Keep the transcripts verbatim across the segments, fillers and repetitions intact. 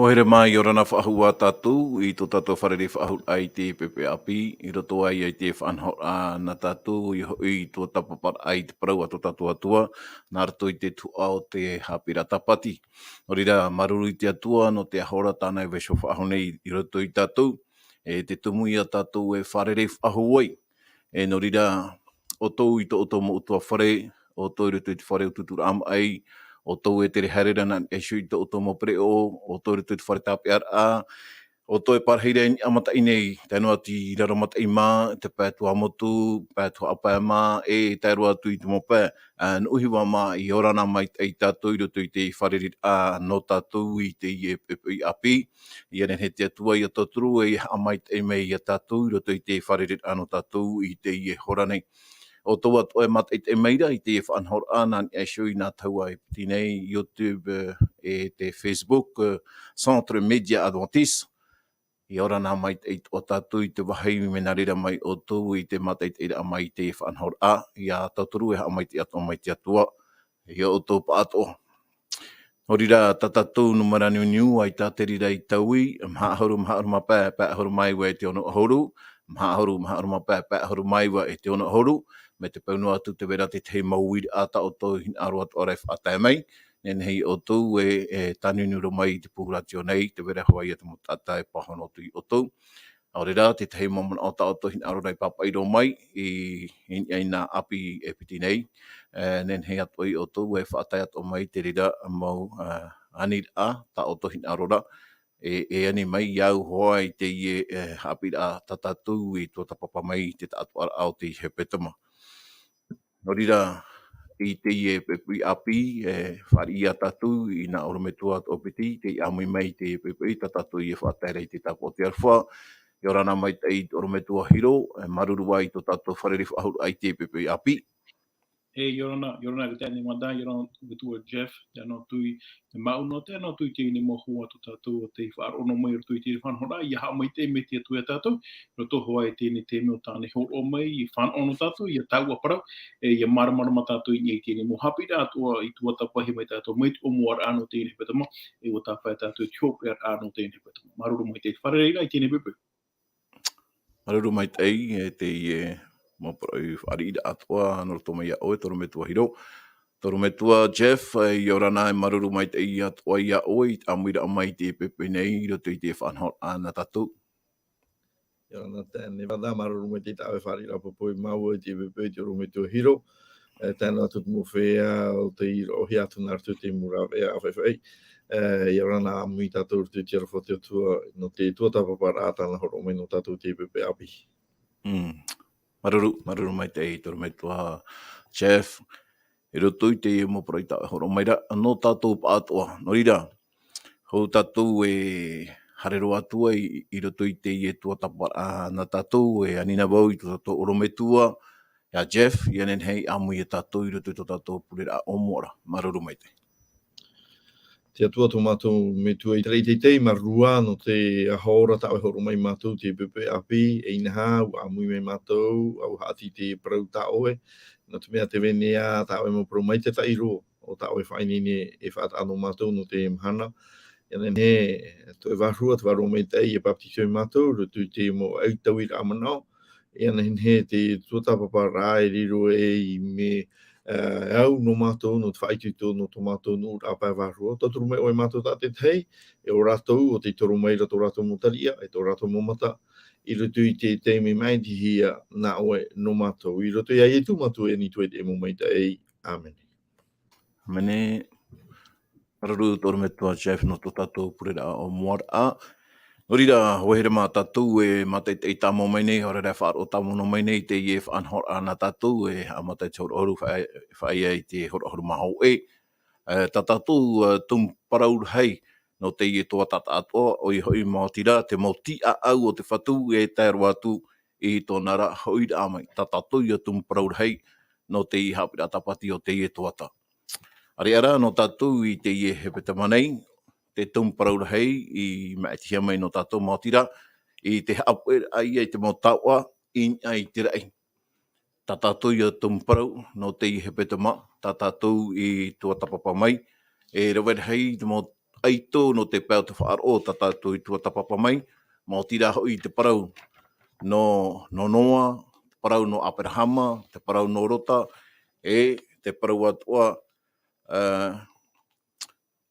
Hoa here mā, ʻia ora na faʻahou ā tātou i tō tātou fārerei faʻahou i te poʻipoʻi ʻāpī, i roto ai i te faʻanahoraʻa nā tātou, ʻoia hoʻi i tō tāpaparaʻa i te parau a tō tātou Atua, nā roto i te tuhaʻa o te haʻapiʻiraʻa tāpati. Nō reira, māuruuru i te Atua, nō te aho ra tāna e vaiiho faʻahou nei i roto ia tātou, e te tumu ia tātou e fārerei faʻahou ai. E nō reira, ʻoutou i tō ʻoutou mau ʻutuāfare, ʻoutou i roto i te fare ʻutuʻuturaʻa maʻi, ʻoutou e tere haere ra nā niʻa iho i tō ʻoutou mau pereʻoʻo, ʻoutou i roto i te fare tāpeʻaraʻa, ʻoutou e pārahi ra i niʻa mataʻi nei, tae noa atu i Raromataʻi mā, te pae Tuamotu, pae Tuhaʻa Pae mā, e tae roa atu i te mau pae, ā, Nuʻuhiva mā, ʻia ora na maitaʻi tātou i roto i te fārereiraʻa nō tātou i teie poʻipoʻi ʻāpī. ʻIa nehenehe te Atua ʻia tauturu ē ʻia haʻamaitaʻi mai ia tātou i roto i te fārereiraʻa nō tātou i teie hora nei. ʻOutou atoʻa e mātaʻitaʻi mai ra i te faʻanahoraʻa nā niʻa iho i nā tahua e piti nei, YouTube, e te Facebook, Centre Média Adventiste. ʻIa ora na maitaʻi atoʻa tātou i te vāhi, mea nā reira mai ʻoutou i te mātaʻitaʻiraʻa mai i te faʻanahoraʻa, ʻia tauturu e haʻamaitaʻi atoʻa mai te Atua ia ʻoutou pāʻatoʻa. Nō reira, tā tātou nūmera niuniu, ʻaita te reira i taui, maha ʻahuru, maha ʻahuru mā pae, pae ʻahuru mā iva e te ono ʻahuru, maha ʻahuru, maha ʻahuru mā pae, pae ʻahuru mā iva e te ono ʻahuru, mai te peu noa atu tē vai ra te tahi mau uiraʻa tā ʻoutou hinaʻaro atoʻa ra e faʻatae mai, nehenehe ʻoutou e, e tāniuniu roa mai i te pū rātio nei, tē vai ra hoʻi ia te mau taʻata e pāhono atu ia ʻoutou. ʻAore rā, te tahi mau manaʻo tā ʻoutou hinaʻaro ra e pāpaʻi roa mai i, i, i nā ʻāpī e piti nei, e, nehenehe atoʻa ia ʻoutou e faʻatae atoʻa mai te reira mau, e, aniraʻa tā ʻoutou hinaʻaro ra, e, e ani mai ia au hoʻi i teie, e, haʻapiʻiraʻa tā tātou i tuatāpapa mai i te taʻatoʻaraʻa o te hepetoma. Nō reira, i teie poʻipoʻi ʻāpī, e, fāriʻi ia tātou i nā ʻorometua atoʻa piti, tei ʻāmui mai i teie poʻipoʻi, tā tātou e faʻatae ra i te tāpaʻo o te aroha. ʻIa ora na maitaʻi i te ʻorometua Hiro, e, māuruuru ā i tō tātou fārerei faʻahou i teie poʻipoʻi ʻāpī. E, ʻia ora na, ʻia ora na, e te ani mada, ʻia ora na, ʻorometua Jeff, te anotui, te mau nō te anotui i teie mau hoa tō tātou o tei faʻaroʻo noa mai i roto i te faʻanahoraʻa, ʻia haʻamaitaʻi mai te Atua ia tātou, i roto hoʻi i teie taime o tāna e hōroʻa mai, e fānaʻo nō tātou, ʻia tāuʻa parau, e, ʻia māramarama tātou i niʻa i teie mau haʻapiʻiraʻa atoʻa i tuatāpapa mai tātou mai te ʻōmuaraʻa nō teie hepetoma, e ʻua tāpae tātou i te hopeʻaraʻa nō teie hepetoma. Māuruuru maitaʻi i te fārereiraʻa i teie poʻipoʻi. Māuruuru maitaʻi, e teie mau parau fāriʻiraʻa atoʻa nō roto mai ia ʻoe, te ʻorometua Hiro. Te ʻorometua Jeff, e, ʻia ora na, e māuruuru maitaʻi atoʻa ia ʻoe i te ʻāmuiraʻa mai i teie poʻipoʻi nei, i roto i te faʻanahoraʻa nā tātou. ʻIa ora na, te ani mada, māuruuru maitaʻi i tā ʻoe fāriʻiraʻa poʻipoʻi mau i teie poʻipoʻi, te ʻorometua Hiro. E, tae noa atu te mau feiā, o tei roʻohia atu nā roto i te mau rāveʻa faʻaʻite. E, ʻia ora na ʻāmui tātou i roto i te aroha o te Atua, nō te tuatāpaparaʻa tāna e hōroʻa mai nō tātou i teie poʻipoʻi ʻāpī. Mm. Māuruuru, māuruuru maitaʻi i te ʻorometua Jeff. I roto i teie mau parau tā ʻoe e hōroʻa mai ra, nō tātou pāʻatoʻa. Nō reira, hou tātou e haere roa atu ai i, i roto i teie tuatāpaparaʻa nā tātou, e ani na vau i tō tātou ʻorometua, ia Jeff, ʻia nehenehe e ʻāmui ia tātou i roto i tō tātou pureraʻa ʻōmuaraʻa. Māuruuru maitaʻi. Te Atua tō mātou Metua i te raʻi teitei, māuruuru nō te aho ora tā ʻoe e hōroʻa mai ia mātou i teie poʻipoʻi ʻāpī, e inaha, ʻua ʻāmui mai mātou, ʻua haʻati i te parau tā ʻoe, nō te mea tē vai nei ā tā ʻoe e mau parau maitaʻi roa, ʻo tā ʻoe e faʻaineine e faʻataʻa nō mātou nō teie mahana. ʻIa nehenehe, tō ʻoe Vārua, te Vārua Maitaʻi, e papetito ia mātou, i roto i te mau ʻautauiraʻa manaʻo, ʻia nehenehe te tuatāpaparaʻa e riro ei mea, e, au nō mātou, nō te faʻaitoito, nō tō mātou nuʻuraʻa pae vārua. Tauturu mai ʻoe ia mātou tātaʻitahi, e ʻo rātou, ʻo tei toro mai ra tō rātou mau tariʻa, e tō rātou mau mata, i roto i te taime maʻitihia nā ʻoe nō mātou. I roto ia Ietu mātou e ani atu ai te ʻēmoʻa maitaʻi. ʻĀmene. ʻĀmene. Māuruuru te ʻorometua Jeff nō tō tātou pureraʻa ʻōmuaraʻa. Nō reira, hoa here mā, tātou e mātaʻitaʻi tāmau mai nei, ʻaore rā e faʻaroʻo tāmau noa mai nei i teie faʻanahoraʻa nā tātou, e haʻamata i te hora ʻahuru, faʻa-, faʻaea i te hora ʻahuru mā hōʻē. E, tā tātou, e, tumu parau rahi nō teie tuatāpapa atoʻa, ʻoia hoʻi, maoti rā, te mau tīaʻau o te Fatu e tae roa atu i tōna ra hoʻiraʻa mai. Tā tātou ia tumu parau rahi nō teie haʻapiʻiraʻa tāpati o teie tuatāpapa. ʻĀreʻa rā nō tātou i teie hepetoma nei, te tumu parau rahi i maʻitihia mai nō tātou, maoti rā, i te haʻapuʻeraʻa ia i te mau taoʻa i niʻa i te raʻi. Tā tātou ia tumu parau nō teie hepetoma, tā tātou i tuatāpapa mai, e rave rahi te mau ʻaito nō te pae o te faʻaroʻo tā tātou i tuatāpapa mai, maoti rā hoʻi te parau nō, nō Noa, te parau nō Aperahama, te parau nō Rota, e te parau atoʻa, ā,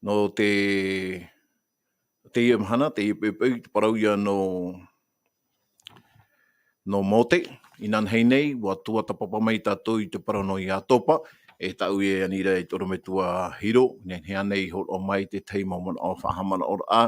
nō te, teie mahana, teie poʻipoʻi, te parau ia nō, nō Mōte, inanahi nei, ʻua tuatāpapa mai tātou i te parau nō Iatopa, e tāʻu e ani ra e te ʻorometua Hiro, nehenehe ānei i hōroʻa mai te tahi mau manaʻo faʻahaʻamanaʻoraʻa,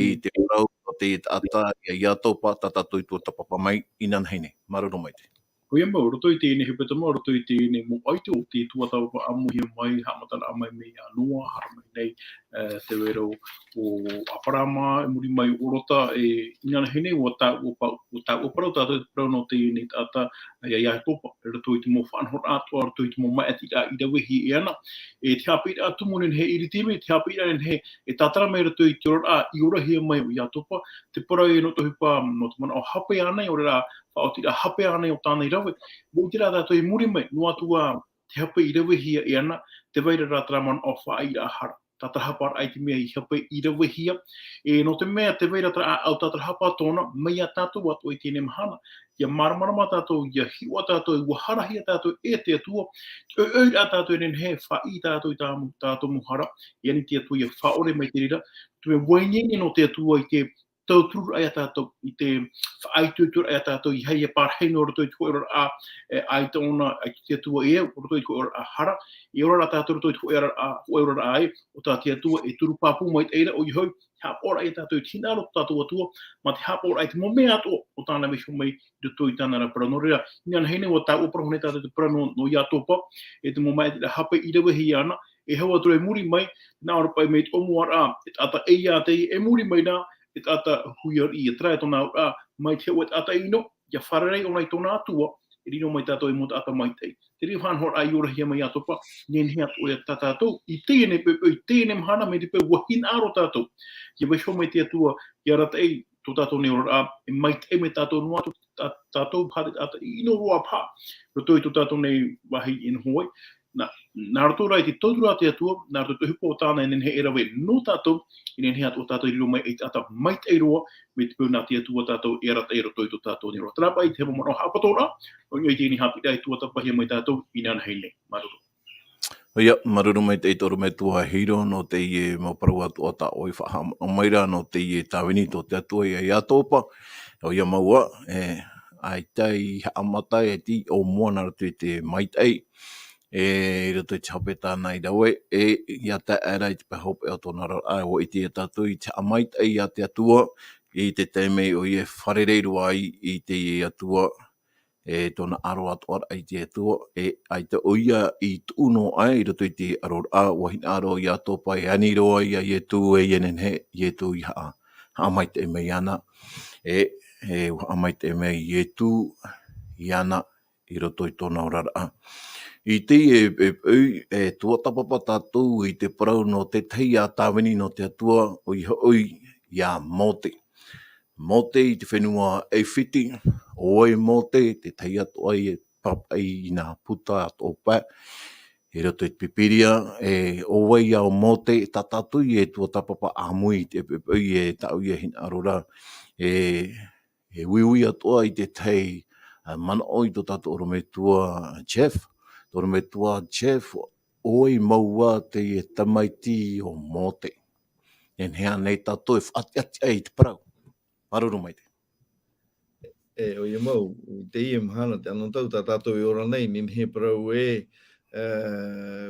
i te parau o te taʻata, ia Iatopa, tā tātou i tuatāpapa mai, inanahi nei. Māuruuru maitaʻi. ʻOia mau, roto i teie nei hepetoma, roto i teie nei mau ʻaito, te tuatāpapa ʻāmuihia mai, haʻamataraʻa mai mai iā Noa, haere mai nei, ā, te vai ra o Aperahama, i muri mai ʻo Rota, e, inanahi nei, ʻua tā-, ʻua pa-, ʻua tāʻua parau tātou te parau nō teie nei taʻata, ia Iatopa, roto i te mau faʻanahoraʻa atoʻa, roto i te mau maitaʻiraʻa i ravehia e ana, e te haʻapiʻiraʻa tumu nehenehe e ʻiriti mai, te haʻapiʻiraʻa nehenehe e tātara mai roto i te oraraʻa, i orahia mai ʻo Iatopa, te parau ia nō te ʻohipa, nō te manaʻo hape ānei, ʻaore rā, faʻaotiraʻa hape ānei o tāna i rave. ʻUa ʻite rā tātou i muri mai, noa atu ā te hape i ravehia e ana, te vai ra rā terā manaʻo faʻaʻiteraʻa hara. Tātarahaparaʻa i te mea i hape i ravehia, e nō te mea te vai ra terā ʻāʻau tātarahapa tōna, mai iā tātou atoʻa i teie mahana, ʻia māramarama tātou, ʻia hiʻo tātou, ʻua harahia tātou e te Atua, ʻoiʻoi rā tātou e nehenehe, faʻaʻī tātou i tā, tātou mau hara, e ani te Atua ʻia faʻaʻore mai te reira, te mea ʻua ineine nō te Atua i te tautururaʻa iā tātou, i te faʻaitoitoraʻa iā tātou, ʻeiaha e parahi noa roto i te hōʻē oraraʻa, e, ʻaita ʻōna, ʻaita te Atua e au, roto i te hōʻē oraraʻa hara, e ora rā tātou roto i te hōʻē oraraʻa, hōʻē oraraʻa ē, ʻo tā te Atua e turu pāpū maitaʻi ra, ʻoia hoʻi, haʻapaʻoraʻa iā tātou i te hinaʻaro tō tātou Atua, mā te haʻapaʻoraʻa i te mau mea atoʻa, ʻo tāna e vaiiho mai i roto i tāna ra parau. Nō reira, inanahi nei ʻua tāʻua parau nei tātou te parau nō, nō Iatopa, e te mau maitaʻiraʻa hape i ravehia ana, e hau atu ra i muri mai, nā ʻō ra paʻi mai te ʻōmuaraʻa, e taʻata ʻeiā teie, e muri mai rā, e taʻata huiraʻatira, terā e tōna auraʻa, mai te hau e taʻata ʻino, ʻia fārerei ʻōna i tōna Atua, e riro mai tātou ei mau taʻata maitaʻi. Te reira faʻanahoraʻa i orahia mai Iatopa, nehenehe atoʻa ia tā tātou, i teie nei poʻipoʻi, i teie nei mahana, mai te peu ʻua hinaʻaro tātou. ʻIa vaiiho mai te Atua, ʻia arataʻi tō tātou nei oraraʻa, e maitaʻi mai tātou noa atu, tā, tātou paha te taʻata ʻino roa paha, roto i tō tātou nei vāhi e noho ai. Nā, nā roto rā i te tauturu a te Atua, nā roto i te ʻohipa o tāna e nehenehe e rave nō tātou, e nehenehe atoʻa tātou e riro mai ei taʻata maitaʻi roa, mai te peu nā te Atua tātou e arataʻi roto i tō tātou nei oraraʻa. Terā paʻi te mau manaʻo haʻapatoraʻa, ʻoia hoʻi teie nei haʻapiʻiraʻa e tuatāpapahia mai tātou inanahi nei. Māuruuru. ʻOia, māuruuru maitaʻi te ʻorometua Hiro, nō teie mau parau atoʻa tā ʻoe i faʻahaʻamanaʻo mai ra, nō teie tāvini tō te Atua ia Iatopa, ʻoia mau ā, e, ʻaita i haʻamata, e te ʻōmua nā roto i te maitaʻi, e, i roto i te hape tāna i rave, e, ʻia tae aʻera i te pae hopeʻa o tōna oraraʻa, ʻua ʻite ia tātou i te haʻamaitaʻi a te Atua, i te taime ʻoia e fārerei roa ai i te Atua, e tōna ʻaro atoʻaraʻa i te Atua, e ʻaita ʻoia i tuʻu noa aʻe i roto i te ʻaroraʻa, ʻua hinaʻaro Iatopa e ani roa ia Ietu e ia nehenehe, Ietu i haʻa-, haʻamaitaʻi mai iāna, e, e ʻua haʻamaitaʻi mai Ietu iāna i roto i tōna oraraʻa. I teie poʻipoʻi, e tuatāpapa tātou i te parau nō te tahi ā tāvini nō te Atua, ʻoia hoʻi ia Mōte. Mōte i te fenua ʻAifiti, ʻo vai Mōte, te tahi atoʻa e pāpaʻi i nā puta atoʻa paʻi, i roto i te Pīpīria, e, ʻo vai ā ʻo Mōte, tā tātou e tuatāpapa ʻāmui i te poʻipoʻi e tāʻu e hinaʻaro ra, e, e uiui atoʻa i te tahi, ā, manaʻo i tō tātou ʻorometua Jeff, tō ʻorometua Jeff, ʻo vai mau ā teie tamaiti o Mōte. E nehenehe ānei tātou e faʻatiʻatiʻa i te parau. Māuruuru maitaʻi. E, ʻoia mau, i teie mahana, te anotau tā tātou e ora nei, nehenehe parau ē, e,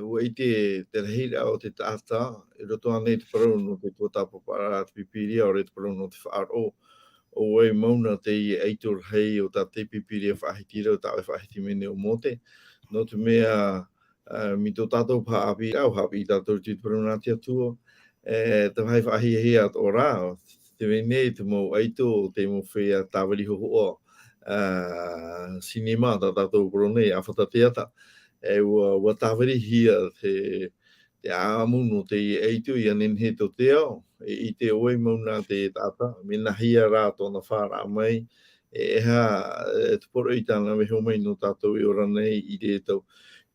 ʻua ʻite te rahiraʻa o te taʻata, i roto ānei te parau nō te tuatāpaparaʻa a te Pīpīria, ʻaore te parau nō te faʻaroʻo, ʻo vai mau nā teie ʻaito rahi o tā te Pīpīria faʻahiti ra, o tā ʻoe faʻahiti mai nei ʻo Mōte, nō te mea, ā, mai tō tātou paha ʻāpī, ʻua haʻapiʻi tātou i te parau nā te Atua, e, te vāhi faʻahiahia atoʻa ra, tē vai nei te mau ʻaito, te mau feiā tāviri hōhoʻa, ā, cinema, tā tātou parau nei, ʻāfata teata. E, ʻua, ʻua tāvirihia te, te ʻāʻamu nō teie ʻaito, ʻia nehenehe tō te ao, e, ʻite ʻo vai mau nā te taʻata, mea nāhea rā tōna fāraʻa mai, e, e aha, e, te poroʻi tāna e vaiiho mai nō tātou e ora nei i te tau,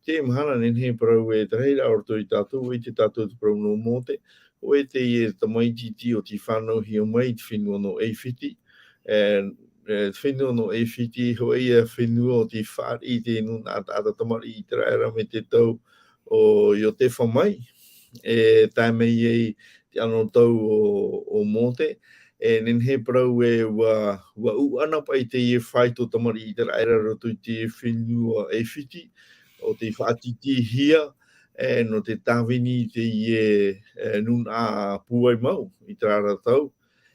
Te mahana nehenehe parau e te rahiraʻa o roto ia tātou, ʻua ʻite tātou te parau nō Mōte, ʻo ia te tamaiti iti o tei fānauhia mai i te fenua nō ʻAifiti. E, e, te fenua nō ʻAifiti, hōʻē ia fenua o tei fāriʻi i te nūnaʻa taʻata tamariʻi ʻĪteraʻera mai te tau o Iotefa mai, e tae mai ai te anotau o, o Mōte, e nehenehe parau e ʻua, ʻua ʻūʻana paʻi teie fāito tamariʻi ʻĪteraʻera i roto i te fenua ʻAifiti, ʻo tei faʻatītīhia, e, nō te tāvini i teie, e, nūnaʻa pūai mau i terā ra tau.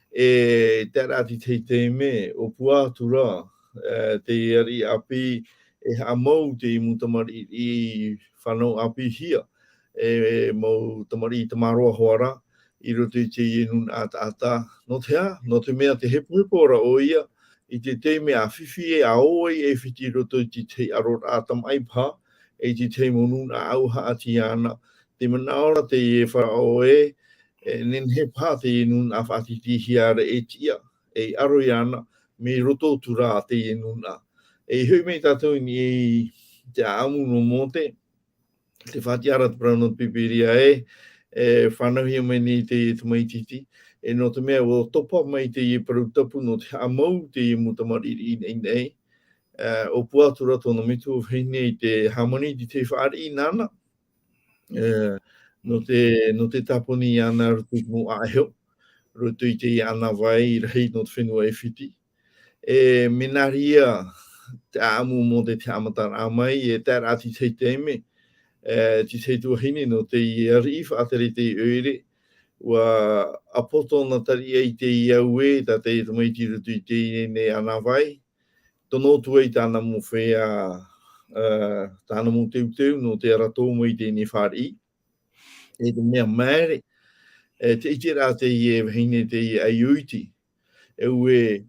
E terā te tahi taime, ʻōpua atu ra, e, te ariʻi ʻāpī e haʻamau te mau tamariʻi fānau ʻāpīhia, e, mau tamariʻi tamaroa hoʻi ra, i roto i teie nūnaʻa taʻata. Nō te aha? Nō te mea tē hepohepo ra ʻoia, i te taime ʻa fifi e ʻa ō ai ʻAifiti i roto i te tahi ʻaroraʻa tamaʻi paha, e i te tahi mau nūnaʻa ʻauaha ʻati iāna. Tē manaʻo ra teie Faraō ē, e nehenehe paha teie nūnaʻa faʻatītīhia ra e tiʻa, ei ʻaro iāna, mea roto atu ra teie nūnaʻa. E hoʻi mai tātou i niʻa i te ʻāʻamu nō Mōte, tē faʻatiʻa ra te parau nō te Pīpīria ē, e fānauhia mai nei teie tamaiti iti, e nō te mea ʻua topa mai teie parau tapu nō te haʻamau teie mau tamariʻi inainaʻi, e, ʻōpua atu ra tōna metua vahine i te hāmani i te fāriʻi nāna, e, nō te, nō te tāpuni iāna i roto i te mau ʻāʻeho, roto i te ʻānāvai rahi nō te fenua ʻAifiti. E mea nā reira te ʻāʻamu o Mōte te haʻamataraʻa mai, e terā te tahi taime, e, te tahi tuahine nō teie ariʻi faʻatere i te ʻoire, ʻua ʻapo tōna tariʻa i te auē tā teie tamaiti i roto i teie nei ʻānāvai, tono atu ai tāna mau feiā, e, tāna mau teuteu nō te ara tō mai i teie nei fāriʻi. E te mea maere, e, tē ʻite ra teie vahine teie ʻaiū iti. E ʻua,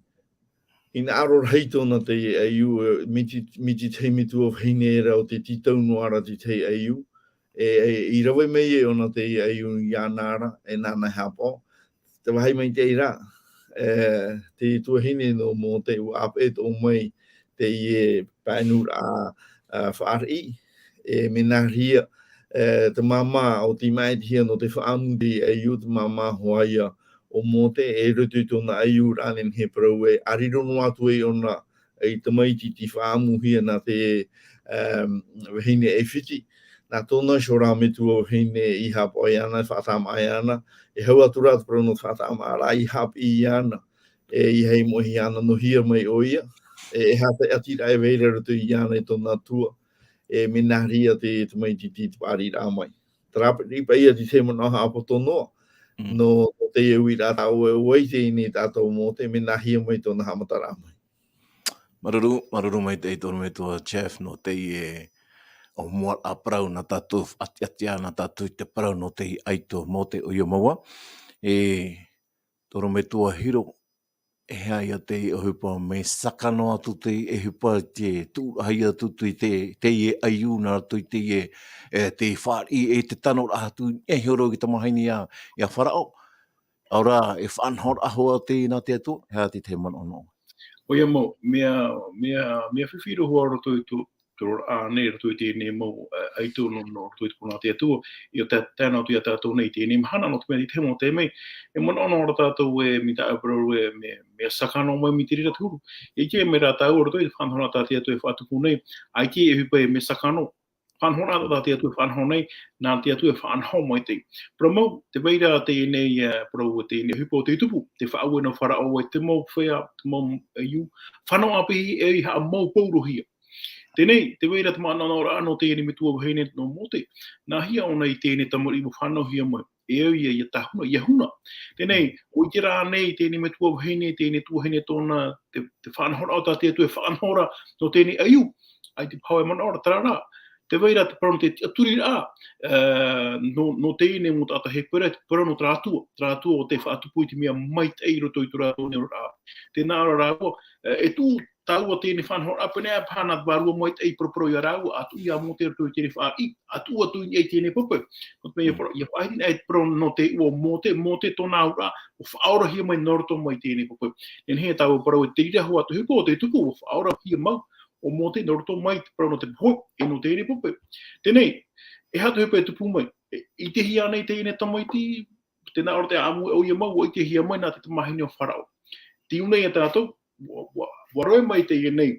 hinaʻaro rahi tōna teie ʻaiū, e, mai te, mai te tahi metua vahine ra ʻo tē tītau noa ra te tahi ʻaiū. E, e, i rave mai ai ʻōna teie ʻaiū iāna ra, e nāna e haʻapaʻo. Te vāhi maitaʻi ra, e, te tuahine nō Mōte ʻua ʻāpeʻe atoʻa mai teie paenuraʻa, a, fāriʻi, e mea nā reira, e, te māmā ʻo tei māʻitihia nō te faʻaʻamu i te ʻaiū, te māmā hoʻi ïa o Mōte, e roto i tōna ʻaiūraʻa nehenehe parau e, ʻa riro noa atu ai ʻōna, ei tamaiti i faʻaʻamuhia nā te, em, vahine ʻAifiti, nā tōna iho rā metua vahine i haʻapaʻo iāna, faʻatāmaʻa iāna, e hau atu ra te parau nō te faʻatāmaʻaraʻa i haʻapiʻi iāna, e ʻeiaha e moʻehia anaʻanahia mai ʻoia, e, e aha te ʻati rā e vai ra i roto iāna e tōna Atua, e mea nā reira te, te tamaiti i te fāriʻiraʻa mai. Terā paʻi, paʻi ïa te tahi manaʻo haʻapoto noa, Mm. nō, nō teie uiraʻa tā ʻoe, ʻua ʻite nei tātou Mōte, mea nāhea mai tōna haʻamataraʻa mai. Māuruuru, māuruuru maitaʻi te ʻorometua Jeff nō teie ʻōmuaraʻa parau nā tātou, ʻati, ʻati ana tātou i te parau nō teie ʻaito Mōte ʻoia mau ā. E, te ʻorometua Hiro, e aha ïa te ʻohipa mea sakano atu te ʻohipa i te tuʻuraʻahia atu i te, teie ʻaiū nā roto i teie, e, te fāriʻi e te tanoraʻa atu i niʻa iho roa i te tamahine ïa, ʻia Faraō. ʻAore rā, e faʻanahoraʻa hoʻi ā teie nā te Atua, e aha te tahi manaʻo nō ʻoe? ʻOia mau, mea, mea, mea fifi roa hoʻi roto i tō, tō roraʻa nei, roto i teie nei mau, e, ʻaito nō, nō roto i te parau nā te Atua, ʻia tā-, tae noa atu ia tātou nei i teie nei mahana, nō te mea i te tahi mau taime, e manaʻo noa ra tātou ē, mai tāʻu e parau ē, mea, mea sakano mai mai te reira te huru. ʻIa ʻite mai rā tāua roto i te faʻanahoraʻa tā te Atua e faʻatupu nei, ʻaita e ʻohipa ē mea sakano, faʻanahoraʻa tā te Atua e faʻanaho nei, nā te Atua e faʻanaho maitaʻi. Parau mau, tē vai ra teie nei, e, parau ē teie nei ʻohipa ʻo tei tupu, te faʻaue nō Faraō ē te mau feiā, te mau ʻaiū, fānau ʻāpī e ʻeiaha e haʻamau paurohia. Teie nei, tē vai ra te manaʻonaʻoraʻa nō teie nei metua vahine nō Mōte, nāhea ʻōna i teie nei tamariʻi ʻua fānauhia mai, e au ïa, ʻia tāhuna, ʻia huna. Teie nei, Mm. ʻua ʻite rā ānei teie nei metua vahine, teie nei tuahine tōna, te, te faʻanahoraʻa tā te Atua e faʻanaho ra nō teie nei ʻaiū, ʻaita paha e manaʻo ra, terā rā, tē vai ra te parau nō te tiʻaturiraʻa, e, nō, nō teie nei mau taʻata Hepera, te parau nō terā Atua, terā Atua ʻo tē faʻatupu i te mea maitaʻi i roto i tō rātou nei oraraʻa. Tē nā ʻō ra rāua, e, e tuʻu tāua teie nei faʻanahoraʻa, pēneiaʻe paha nā te Vārua Maitaʻi i paraparau ia rāua, ʻa tuʻu ia Mōte i roto i teie nei fāriʻi, ʻa tuʻu atu i niʻa i teie nei pape. Nō te mea, Mm. ʻia pa-, ʻia faʻaʻite anaʻe te parau nō te iʻoa o Mōte, Mōte tōna auraʻa, ʻua faʻaorahia mai nō roto mai i teie nei pape. Nehenehe tāua e parau ē te reira hoʻi ā te ʻohipa ʻo tei tupu, ʻua faʻaorahia mau, o Mōte, nō roto mai te parau nō te pohe, e nō te ʻere pope. Teie, e aha te hopeʻa e tupu mai, e, ʻitehia ānei teie tamaiti, tēnā ʻoe te ʻāʻamu ʻoia mau, ʻua ʻitehia mai nā te tamāhine o Faraō. Te ʻū nei a tātou, ʻua, ʻua, ʻua roaʻa mai teie nei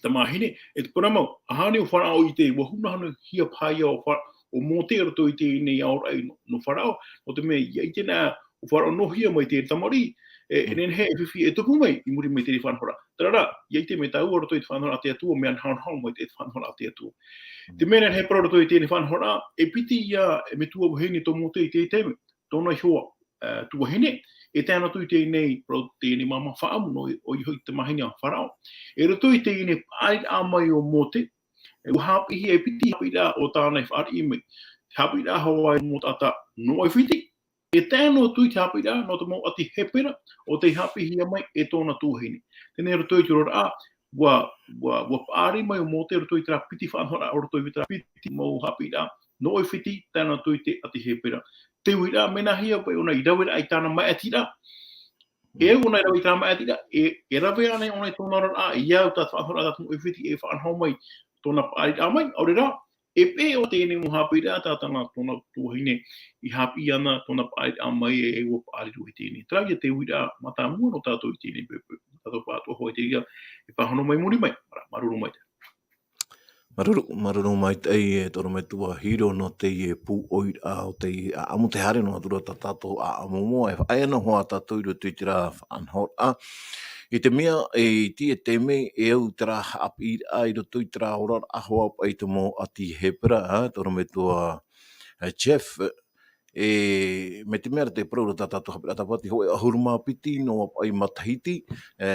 tamāhine, e te parau mau, ʻaore rā ʻo Faraō i ʻite, ʻua hunahunahia paha ïa ʻo Fa-, ʻo Mōte i roto i teie nei aoraʻi nō, nō Faraō, nō te mea, ʻia ʻite na ʻo Faraō nō hea mai te tamariʻi, e, e nehenehe e fifi e tupu mai, i muri mai i te faʻanahoraʻa. Terā rā, ʻia ʻite mai tāua i roto i te faʻanahoraʻa a te Atua, mea nahonaho mai te faʻanahoraʻa a te Atua. Te mea nehenehe e parau i roto i teie faʻanahoraʻa, e piti ïa, e metua vahine tō Mōte i te taime, tōna iho ā, e, tuahine, e tae noa atu i teie nei, parau teie nei māmā faʻaʻamu nō, ʻoia hoʻi te tamāhine a Faraō. I roto i teie nei paʻariraʻa mai o Mōte, e, ʻua haʻapiʻihia e piti haʻapiʻiraʻa ʻo tāna i fāriʻi mai. Haʻapiʻiraʻa Hawaiʻi nō taʻata nō ʻAifiti, e tae noa atu i te haʻapiʻiraʻa nō te mau ʻāti Hepera, ʻo tei haʻapiʻihia mai e tōna tuahine. Teie nei i roto i te oraraʻa, ʻua, ʻua, ʻua paʻari mai ʻo Mōte i roto i terā piti faʻanahoraʻa, i roto i terā piti mau haʻapiʻiraʻa, nō ʻAifiti, tae noa atu i te ʻāti Hepera. Te uiraʻa, mea nāhea paʻi ʻōna i raveraʻa i tāna maʻitiraʻa. E au ʻōna i rave i tāna maʻitiraʻa, e, e rave ānei ʻōna i tōna oraraʻa, e au tā te faʻanahoraʻa tā te mau ʻAifiti e faʻanaho mai, tōna paʻariraʻa mai, ʻaore rā, e peʻe ʻo teie nei mau haʻapiʻiraʻa tā tāna, tōna tuahine i haʻapiʻi ana, tōna paʻariraʻa mai e, e ʻua paʻari roa i teie nei. Terā ïa te uiraʻa mātāmua nō tātou i teie nei poʻipoʻi, tātou pāʻatoʻa hoʻi i teie, e pāhono mai i muri mai, mā-, māuruuru maitaʻi. Māuruuru, māuruuru maitaʻi e te ʻorometua Hiro nō teie pūʻoiraʻa o teie ʻāʻamu, tē haere noa atu ra tā tātou ʻāʻamu moʻa, e faʻaea noa hoʻi tātou i roto i terā faʻanahoraʻa. I te mea, e, i teie taime, e au terā haʻapiʻiraʻa i roto i terā oraraʻa hoʻi paʻi te mau ʻāti Hepera, ā, te ʻorometua, ā, Jeff, e, mai te mea ra tē parau ra tā tātou haʻapiʻiraʻa tāpati, hōʻē ʻahuru mā piti noa paʻi matahiti, e,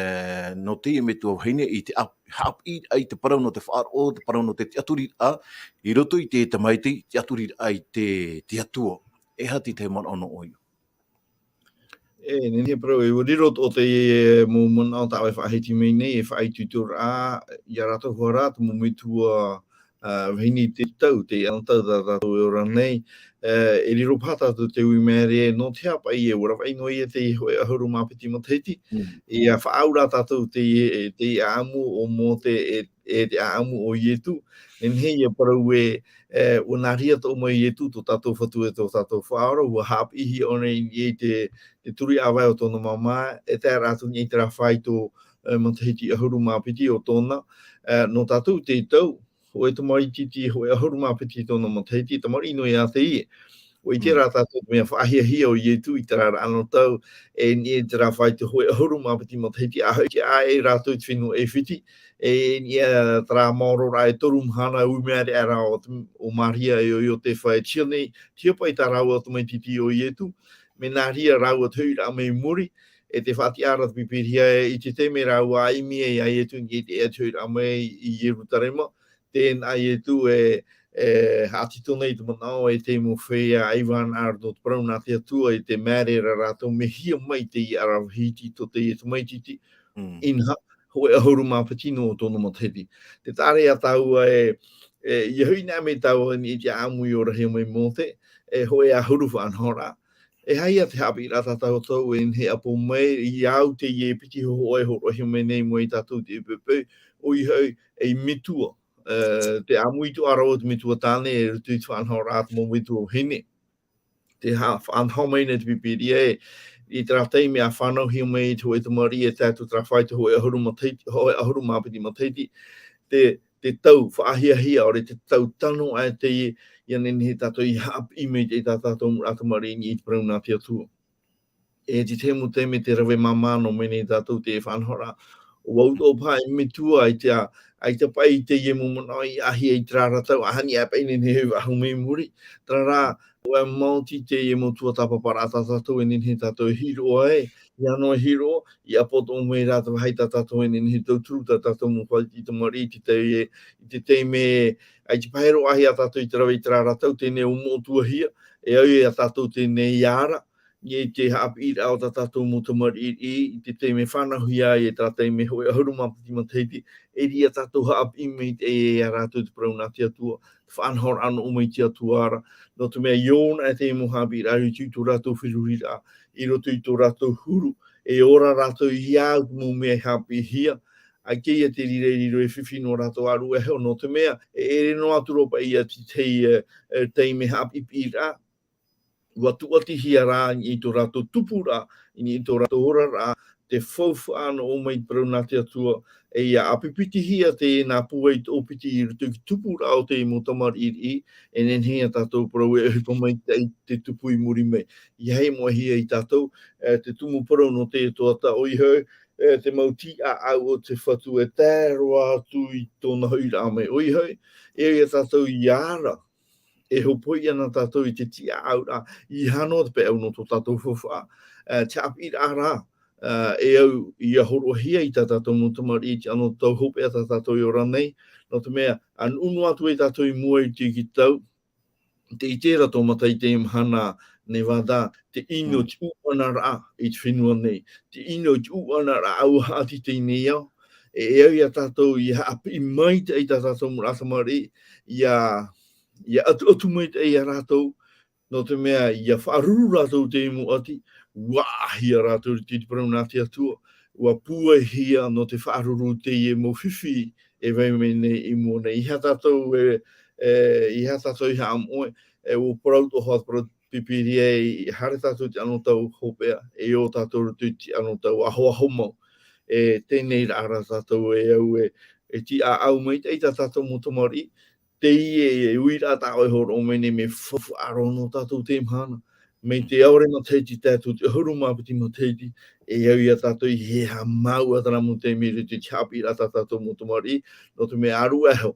nō teie metua vahine i te ʻā-, haʻapiʻiraʻa i te parau nō te faʻaroʻo, te parau nō te tiʻaturiraʻa, i roto i te tamaiti, tiʻaturiraʻa i te, te Atua. E aha te tahi manaʻo nō ʻoe? E, nehenehe e parau, e, ʻua riro atoʻa teie mau manaʻo tā ʻoe e faʻahiti mai nei, e faʻaitoitoraʻa, ia rātou hoʻi rā, te mau metua, ā, vahine i te tau, teie anotau tā tātou e ora nei, e, e riro paha tātou te ui māere, nō te aha paʻi, e, ʻua ravaʻi noa ïa teie hōʻē ʻahuru mā piti matahiti, Mm. ʻia faʻaau ra tātou teie, teie ʻāʻamu o Mōte, e, e te ʻāʻamu o Ietu. Nehenehe ïa e parau ē, e, ʻua nā reira atoʻa mai Ietu, tō tātou Fatu e tō tātou Faʻaora, ʻua haʻapiʻihia ʻōna i, i te, te turiʻāvae o tōna māmā, e tae ra atu i terā faito, e, matahiti ʻahuru mā piti o tōna, e, nō tātou te tau, hōʻē tamaiti iti, hōʻē ʻahuru mā piti tōna matahiti, tamariʻi noa ïa teie. ʻUa ʻite Mm. rā tātou te mea faʻahiahia ʻo Ietu i terā ra anotau, e, i terā faito hōʻē ʻahuru mā piti matahiti, ʻa hoʻi, ʻa ē rātou i te fenua ʻAifiti, e, i terā maororaʻa e toru mahana, ui māere aʻera ʻo, ʻo Maria e ʻo Iotefa e tiʻa nei, tiʻa paʻi tā rāua tamaiti iti ʻo Ietu, mea nā reira rāua te hoʻiraʻa mai i muri, e tē faʻatiʻa ra te Pīpīria ē, i te taime rāua i ʻimi ai ia Ietu i te, i te hoʻiraʻa mai i Ierutarema, tē nā Ietu e, e haʻatītau nei te manaʻo e te mau feiā ʻaivānaʻa nō te parau nā te Atua, e tē māere ra rātou mea hia mai teie ʻaravihi iti tō teie tamaiti iti, Mm. inaha, hōʻē ʻahuru mā piti noa tōna matahiti. Tē taʻa ra ia tāua e, e, ʻia hoʻi anaʻe mai tāua i te ʻāʻamu i orahia mai Mōte, e hōʻē ʻahuru faʻanahoraʻa. E aha ïa te haʻapiʻiraʻa tā tātou e nehenehe e ʻapo mai, i au teie piti hōhoʻa e hōroʻahia mai nei mai ia tātou i teie poʻipoʻi, ʻoia hoʻi, ei metua. E, te ʻāʻamu i tuʻa ra o te metua tāne, e riro te faʻanahoraʻa te mau metua vahine. Tē ha-, faʻanaho mai nei te Pīpīria ē, i terā taime ʻa fānauhia mai te hōʻē tamariʻi e tae atu terā faito hōʻē ʻahuru matahiti, hōʻē ʻahuru mā piti matahiti, te, te tau faʻahiahia, ʻaore te tau tano aʻe teie, ʻia nehenehe tātou e haʻapiʻi mai i tā tātou mau tamariʻi i te parau nā te Atua. E te tahi mau taime tē rave māmā noa mai nei tātou i te faʻanahoraʻa. ʻUa au atoʻa paha ei metua ʻaita, ʻaita paʻi teie mau manaʻo i ʻāhia i terā ra tau, ʻaita e paʻi nehenehe e faʻahou mai i muri. Terā rā, ʻua maoti teie mau tuatāpaparaʻa tā tātou e nehenehe tātou e hiʻo ai, ʻia noa e hiʻo, ʻia ʻapo atoʻa mai rā te vāhi tā tātou e nehenehe e tauturu tā tātou mau fāiti tamariʻi i te taime, i te taime, ʻaita paʻi e roaʻa ia tātou i te rave i terā ra tau, teie nei ʻua moʻotuahia, e au ia tātou teie nei i ara, i te haʻapiʻiraʻa o tā tātou mau tamariʻi, i te taime fānauhia ai, e terā taime hōʻē ʻahuru mā piti matahiti, e ʻere ia tātou haʻapiʻi mai i te, e, ia rātou te parau nā te Atua, te faʻanahoraʻa nō ʻō mai i te Atua ra, nō te mea i ʻō na teie mau haʻapiʻiraʻa i roto i tō rātou feruriraʻa, i roto i tō rātou huru, e ora rātou i au te mau mea i haʻapiʻihia, ʻAita ia te reira i riro e fifi nō rātou ʻāruʻe iho, nō te mea, e ʻere noa atu roa paʻi ia te, te, e, e, taime haʻapiʻipiʻiraʻa. ʻUa tūʻatihia rā i tō rātou tupuraʻa, i tō rātou oraraʻa, te faufaʻa nō ʻō mai i te parau nā te Atua, e ʻia ʻāpipitihia teie nā pūai tōpiti i roto i te tupuraʻa o te mau tamariʻi, e nehenehe ia tātou parau e ʻohipa maitaʻi te tupu i muri mai. ʻIa haʻamoʻehia ia tātou, e, te tumu parau nō te Atua tā ʻoe iho, e, te mau tīʻaʻau o te Fatu e tae roa atu i tōna hoʻiraʻa mai ʻoe iho, e au ia tātou ʻia ara, e hōpoi ana tātou i te tīʻaʻauraʻa, ʻeiaha noa te peʻau nō tō tātou faufaʻa, e, te haʻapiʻiraʻa rā, e, e au ʻia hōroʻahia i tā tātou mau tamariʻi i te anotau hopeʻa tā tātou e ora nei, nō te mea, ʻa nuʻu noa atu ai tātou i mua i te, i te tau, tē ʻite ra tō mātou i teie mahana, Nevada, te ʻino, mm, te ʻuʻanaraʻa i te fenua nei, te ʻino, te ʻuʻanaraʻa ʻua haʻati i teie nei ao, e, e au ia tātou ʻia haʻapiʻi maitaʻi i tā tātou mau tamariʻi, ʻia, ʻia ʻatuʻatu maitaʻi ia rātou, nō te mea ʻia faʻaruru rātou i te mau ʻati, ʻua ʻāhia rātou i te, te parau nā te Atua, ʻua pūaihia nō te faʻaruru i teie mau fifi e vai mai nei i mua nei. ʻEiaha tātou e, e, ʻeiaha tātou i haʻamoʻe, e ʻua parau atoʻa hoʻi te parau Pīpīria e haere tātou i te anotau hopeʻa, e ō tātou i roto i te anotau ahoaho mau. E teie nei rā, rā tātou e au e, e tīʻaʻau maitaʻi i tā tātou mau tamariʻi, teie e uiraʻa tā ʻoe e hōroʻa mai nei, mea faufaʻa roa nō tātou i teie mahana. Mai te ʻaore matahiti tae atu i te ʻahuru mā piti matahiti, e au ia tātou ʻia haʻamāuʻa terā mau taime i roto i te haʻapiʻiraʻa tā tātou mau tamariʻi, nō te mea ʻāruʻe iho,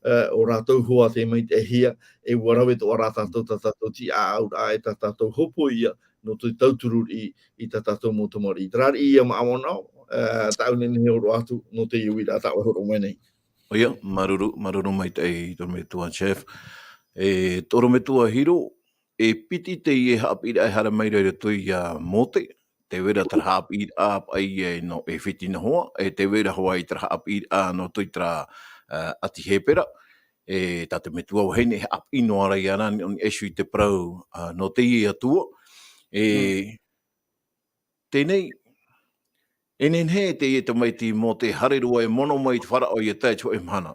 e, ʻo rātou hoʻi tē maitaʻihia, e ʻua rave atoʻa rā tātou, tā tātou tīʻaʻauraʻa, e tā tātou hōpoiʻa, nō te tauturu riʻi i tā tātou mau tamariʻi. Terā riʻi ia māʻa manaʻo, e, tāʻu e nehenehe e hōroʻa atu, nō te uiraʻa tā ʻoe e hōroʻa mai nei. ʻOia, māuruuru, māuruuru maitaʻi i te ʻorometua Jeff. E, te ʻorometua Hiro, e piti teie haʻapiʻiraʻa e haere mai ra i roto ia Mōte, tē vai ra terā haʻapiʻiraʻa paʻi e nō ʻĒfiti noa, e tē vai ra hoʻi terā haʻapiʻiraʻa nō roto i terā, e, ʻāti Hepera, e tā te metua vahine e haʻapiʻi noa ra ia rātou i ʻō nei ʻē i te parau, a, nō teie Atua, e, mm. Teie nei, e nehenehe teie tamaiti Mōte e haere roa e mono mai i te Faraō ʻia tae i te hōʻē mahana.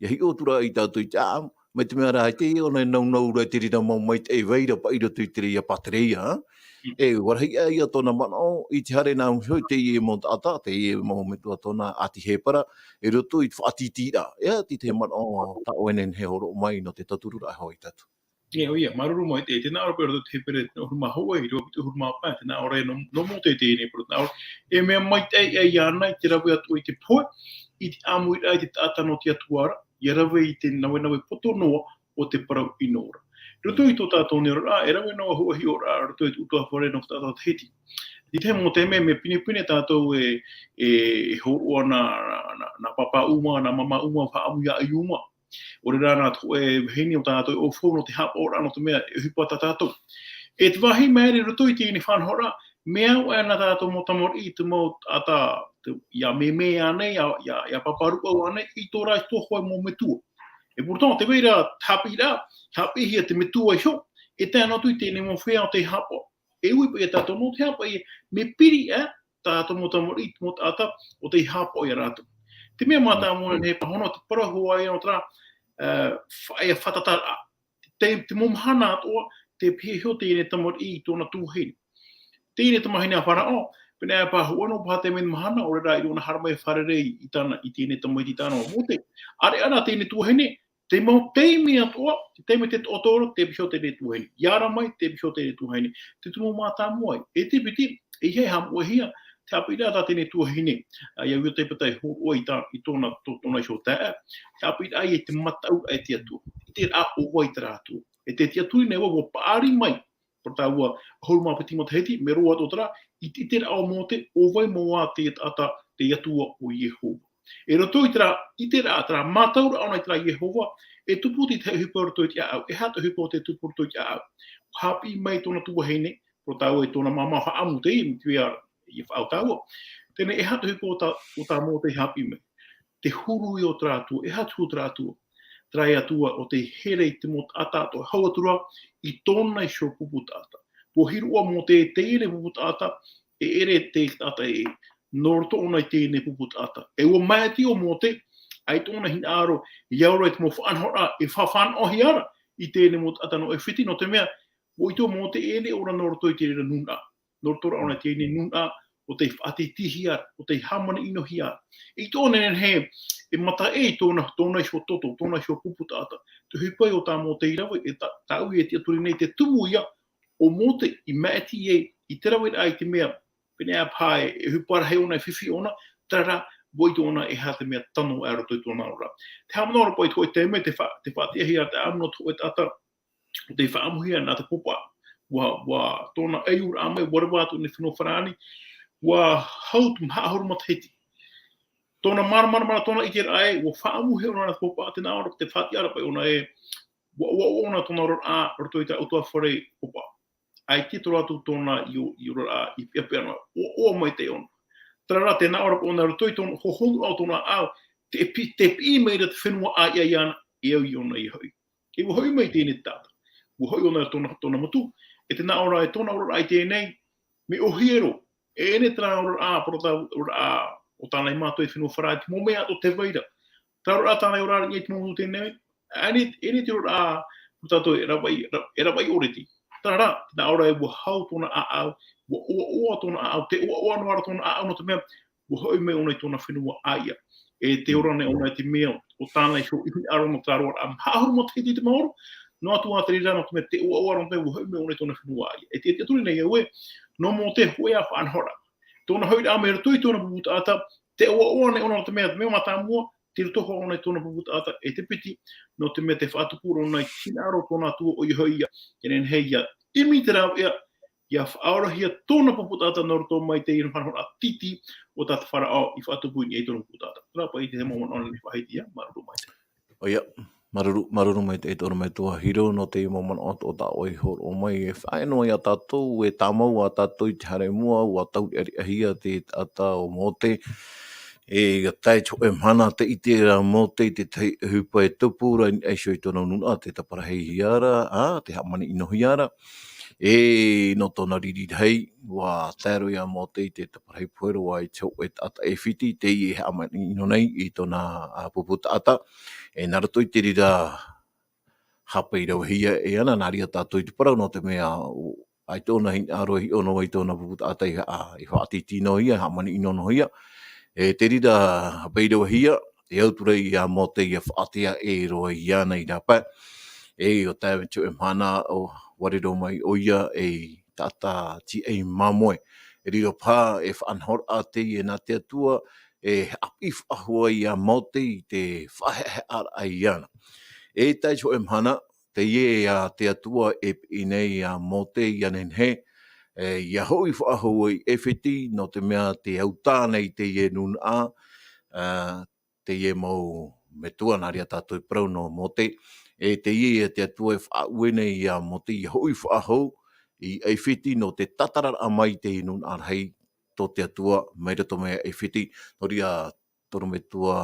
ʻIa hiʻo atu ra ia tātou i te ʻāʻamu, mai te mea rā, ʻaita ʻōna e naunau ra i te reira mau maitaʻi e vai ra paʻi i roto i te reira pātireia, mm. E, ʻua rahi ʻā ia tōna manaʻo, i te haere nā mua iho i teie mau taʻata, teie mau metua tōna ʻāti Hepera, i roto i te faʻatītīraʻa. E aha te tahi manaʻo tā ʻoe e nehenehe e hōroʻa mai nō te tautururaʻa hoʻi ia tātou? E, ʻoia, māuruuru maitaʻi, e, tē nā ʻō ra paʻi i roto i te Hepera, te ʻahuru mā hōʻē, i te ʻahuru mā pae, tē nā ʻō ra e nō, nō Mōte teie nei parau, tē nā ʻō ra, e mea maitaʻi ʻā iāna i te rave atu i te pohe, i te ʻāmuiraʻa i te taʻata nō te Atua ra, ʻia rave i te navenaveʻa poto noa o te parau ʻino ra. I roto i tō tātou nei oraraʻa, e rave noa hōʻē hiʻoraʻa, i roto i te ʻutuāfare nō te taʻata Tahiti. I te mau taime, mea pinepine tātou e, e, e hōroʻa nā, nā, nā pāpā uma, nā māmā uma, faʻaʻamu ia ʻai uma. ʻO reira nā te hōʻē vahine o tātou e ʻaufau nō te haʻapaʻoraʻa nō te mea e ʻohipa tā tātou. E te vāhi maere i roto i teie faʻanahoraʻa, mea au ʻana tātou mau tamariʻi i te mau taʻata, te, ʻia mēmē ānei, ʻia, ʻia, ʻia pāpā rūʻau ānei, i tō rātou hōʻē mau metua. E pourtant, tē vai ra te haʻapiʻiraʻa, haʻapiʻihia te metua iho, e tae noa atu i teie mau feiā o tei haʻapaʻo. E ui paʻi ia tātou nō te haʻapaʻo, mea piri ā, tā tātou mau tamariʻi, mau taʻata, ʻo tei haʻapaʻo ia rātou. Te mea mātāmua nei e pāhono, te parau hoʻi ʻana terā, e, fa-, e fātata ra. Te, te mau mahana atoʻa, tē pihaʻi iho teie nei tamariʻi i tōna tuahine. Teie nei tamahine a Faraō, pēnei e pāhono, paha te mea mahana, ʻo reira i rōna haere mai fārerei i tāna, i teie nei tamaiti tāna ʻo Mōte. ʻĀreʻa rā teie nei tuahine, te mau taime atoʻa, te taime tē toʻotoʻo ra, tē pihaʻi iho teie nei tuahine. ʻIa ara mai, tē pihaʻi iho teie nei tuahine. Te tumu mātāmua ē. E te piti, ʻeiaha e haʻamoʻehia te haʻapiʻiraʻa tā teie nei tuahine. ʻA ia, ʻua tae paʻi i hōroʻa i tā, i tōna, tō, tōna iho taeaʻe. Te haʻapiʻiraʻa ïa i te mataʻu e te Atua. I te reira ʻo vai terā Atua. E te, te Atua nei ʻua, ʻua paʻari mai. Parau tāua, ʻahuru mā piti matahiti, mea roa atoʻa terā, i te, i te ʻiteraʻa o Mōte, ʻo vai mau ā te taʻata, te Atua ʻo Iehova. I roto i terā, i terā, terā mātauraʻa ʻōna i terā Iehova, e tupu te tahi ʻohipa i roto i te ʻāʻau, e aha te ʻohipa o tē tupu i roto i te ʻāʻau. Haʻapiʻi mai tōna tuahine, parau tāua e tōna māmā faʻaʻamu teie, i te mea, ʻia faʻaau tāua. Teie nei, e aha te ʻohipa o tā, o tā Mōte i haʻapiʻi mai. Te huru ïa o terā Atua, e aha te huru o terā Atua? Terā ïa Atua ʻo tei here i te mau taʻata atoʻa, hau atu ra i tōna iho pupu taʻata. ʻUa hiroʻa Mōte teie nei pupu taʻata, e ʻere te taʻata e, nō roto ʻōna i teie nei pupu taʻata. E ʻua māʻiti ʻo Mōte, ʻaita ʻōna hinaʻaro, ʻia ora i te mau faʻanahoraʻa, e faʻanahohia ra, i teie nei mau taʻata nō ʻAifiti, nō te mea, ʻua ʻite ʻo Mōte, e nehenehe ʻōna nō roto i te reira nūnaʻa. Nō roto rā ʻōna i teie nei nūnaʻa, ʻo tei faʻatītīhia ra, ʻo tei hāmani-ʻino-hia ra. ʻEita ʻōna e nehenehe, e mataʻi tōna, tōna iho toto, tōna iho pupu taʻata. Te ʻohipa ʻo tā Mōte i rave, e tā, tāʻu e tiʻaturi nei te tumu ia, ʻo Mōte i māʻiti ai, i te raveraʻa i te mea, pēneiaʻe paha e, e ʻohipa rahi ʻōna, e fifi ʻōna, terā rā, ʻua ʻite ʻōna e aha te mea tano aʻe roto i tōna ora. Te haʻamanaʻo ra paʻi i te hōʻē taime, te fa-, te faʻatiʻahia te ʻāʻamu nō te hōʻē taʻata, ʻo tei faʻaʻamuhia nā te pōpā. ʻUa, ʻua tōna ʻaiūraʻa mai, ʻua reva atu nei fenua farāni, ʻua hau te maha ʻahuru matahiti. Tōna māramarama, tōna ʻiteraʻa ē, ʻua faʻaʻamuhia ʻōna nā te pōpā, tē nā ʻō ra, te faʻatiʻaraʻa paʻi ʻōna ē, ʻua, ʻua, ʻua ʻoaʻoa ʻōna tōna oraraʻa, roto i tā ʻoutou fare pōpā. ʻAita i tō rātou tōna i ʻō, i oraraʻa, i peʻapeʻa noa, ʻua, ʻua ʻoaʻoa maitaʻi ʻōna. Terā rā, tē nā ʻō ra paʻi ʻōna roto i tōna, hōhonu ʻo tōna ʻāʻau, te pi-, te piʻi mai ra te fenua ʻāiʻa iāna, e au iāna ia hoʻi. E ʻua hoʻi mai teie nei taʻata. ʻUa hoʻi ʻōna tōna, tōna motu, e tē nā ʻō ra e tōna oraraʻa i teie nei, mea ʻōhie roa. E ʻere terā oraraʻa, parau tā oraraʻa, ʻo tāna i mātau i fenua farāni, te mau mea atoʻa tē vai ra. Terā oraraʻa tāna i oraraʻa i te mau motu teie nei, ʻaita, ʻaita te oraraʻa, parau tātou e ravaʻi, ra-, e ravaʻi ʻōreti. Terā rā, tē nā ʻō ra e ʻua hau tōna ʻāʻau, ʻua ʻoaʻoa tōna ʻāʻau, tē ʻoaʻoa noa ra tōna ʻāʻau, nō te mea, ʻua hoʻi mai ʻōna i tōna fenua ʻāiʻa. E tē ora nei ʻōna i te mea, ʻo tāna iho hinaʻaro nō te roaraʻa maha ʻahuru matahiti i te maoro, noa atu ā te reira, nō te mea tē ʻoaʻoa ra, nō te mea ʻua hoʻi mai ʻōna i tōna fenua ʻāiʻa. E te, e te tiʻaturi nei au ē, nō Mōte hōʻē ā faʻanahoraʻa. Tōna hoʻiraʻa mai roto i tōna pupu taʻata, tē ʻoaʻoa nei ʻōna, nō te mea, te mea mātāmua, tei roto hoʻi ʻōna i tōna pupu taʻata, e te piti, nō te mea tē faʻatupu ra ʻōna i te hinaʻaro o tōna Atua, ʻoia hoʻi ïa, e nehenehe ʻia ʻimi te rāveʻa, ʻia faʻaorahia tōna pupu taʻata nō roto mai i teie faʻanahoraʻa tītī o tā te Farao i faʻatupu i niʻa i tōna pupu taʻata. Terā paʻi te mau manaʻo nei faʻahiti ïa, māuruuru maitaʻi. ʻOia, māuruuru, māuruuru maitaʻi te ʻorometua Hiro, nō teie mau manaʻo atoʻa tā ʻoe i hōroʻa mai, e faʻaea noa ia tātou, e tāmau ā tātou i te haere i mua, ʻua taureʻareʻahia te taʻata ʻo Mōte, e ʻia tae i te hōʻē mahana tē ʻite ra Mōte i te tahi ʻohipa e tupu ra i niʻa iho i tōna nūnaʻa, tē taparahihia ra, ā, tē hāmani-ʻino-hia ra. E nō tōna riri rahi, ʻua tae roa ia Mōte i te taparahi pohe roa i te hōʻē taʻata ʻAifiti, teie e hāmani-ʻino nei i tōna, ā, pupu taʻata. E nā roto i te reira, haʻapai ravehia e ana, nā reira tātou i te parau, nō te mea, ʻo, ʻaita ʻōna hinaʻaro e hiʻo noa i tōna pupu taʻata i ha-, i faʻatītī noa ïa, hāmani-ʻino noa ïa. E te reira, haʻapai ravehia, e au atu ra ia Mōte ʻia faʻatea ʻē roa iāna i rāpae. E ʻua tae mai te hōʻē mahana, ʻua riro mai ʻoia ei taʻata tīaʻi māmoe. E riro paha e faʻanahoraʻa teie nā te Atua, e haʻapiʻi faʻahou ai ia Mōte i te faʻaheʻaheʻaraʻa iāna. E tae i te hōʻē mahana, teie ā te Atua e piʻi nei ia Mōte ʻia nehenehe, e, ʻia hoʻi faʻahou i ʻAifiti, nō te mea tē autā nei teie nūnaʻa, ā, teie mau metua nā reira tātou i parau nō Mōte. E teie ā te Atua e faʻaue nei ia Mōte ʻia hoʻi faʻahou i ʻAifiti nō te tātararaʻa mai i te nūnaʻa rahi tō te Atua mai roto mai ʻAifiti. Nō reira, te ʻorometua,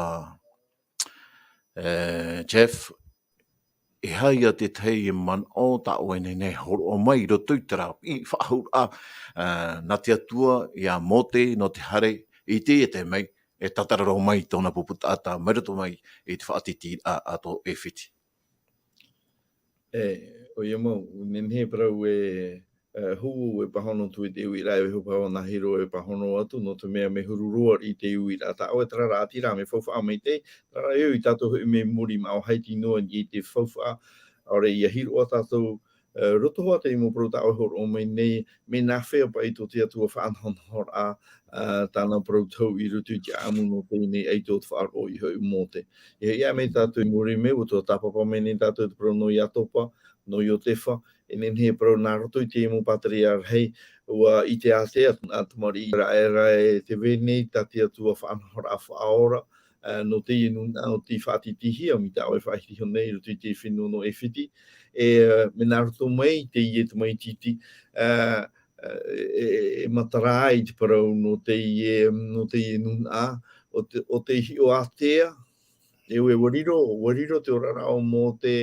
e, Jeff, e aha ia te tahi manaʻo tā ʻoe e nehenehe e hōroʻa mai i roto i terā piʻi faʻahou, ā, nā te Atua ia Mōte nō te haere i teie taime, e tātararo mai tōna pupu taʻata mai roto mai i te faʻatītīraʻa a tō ʻAifiti. E, ʻoia mau, nehenehe e parau e, e, hou e pāhono atu i te uiraʻa e hou paha nā Hiro e pāhono atu, nō te mea mea huru roa i te uiraʻa tā ʻoe, terā rā, ʻātīrā mea faufaʻa maitaʻi, terā rā, e au ia tātou hoʻi mai muri i maʻa o Haiti noa i te faufaʻa, ʻaore ia hiroʻa tātou, e, roto hoʻi teie mau parau tā ʻoe e hōroʻa mai nei, mea nāfea paʻi tō te Atua faʻanahonahoraʻa, ā, tāna parau tau i roto i te ʻāʻamu nō teie nei ʻaito o te faʻaroʻo i hoʻi Mōte. E, ʻia ʻā mai tātou i muri mai, ʻua tuatāpapa mai nei tātou te parau nō Iatopa, nō Iotefa, e nehenehe e parau nā roto i te mau pātireia rahi, ʻua ʻite ātea, ā, tamariʻi Iseraela e tē vai nei tā te Atua faʻanahoraʻa faʻaora, ā, nō teie nūnaʻa nō te faʻatītīhia, mai tā ʻoe e faʻahiti iho nei i roto i te fenua nō ʻAifiti. E, ā, mea nā roto mai i teie tamaiti iti, ā, e, e, e matara ai te parau nō teie, nō teie nūnaʻa, ʻo te, ʻo tei hiʻo ātea, e, e, ʻua riro, ʻua riro te oraraʻa o Mōte,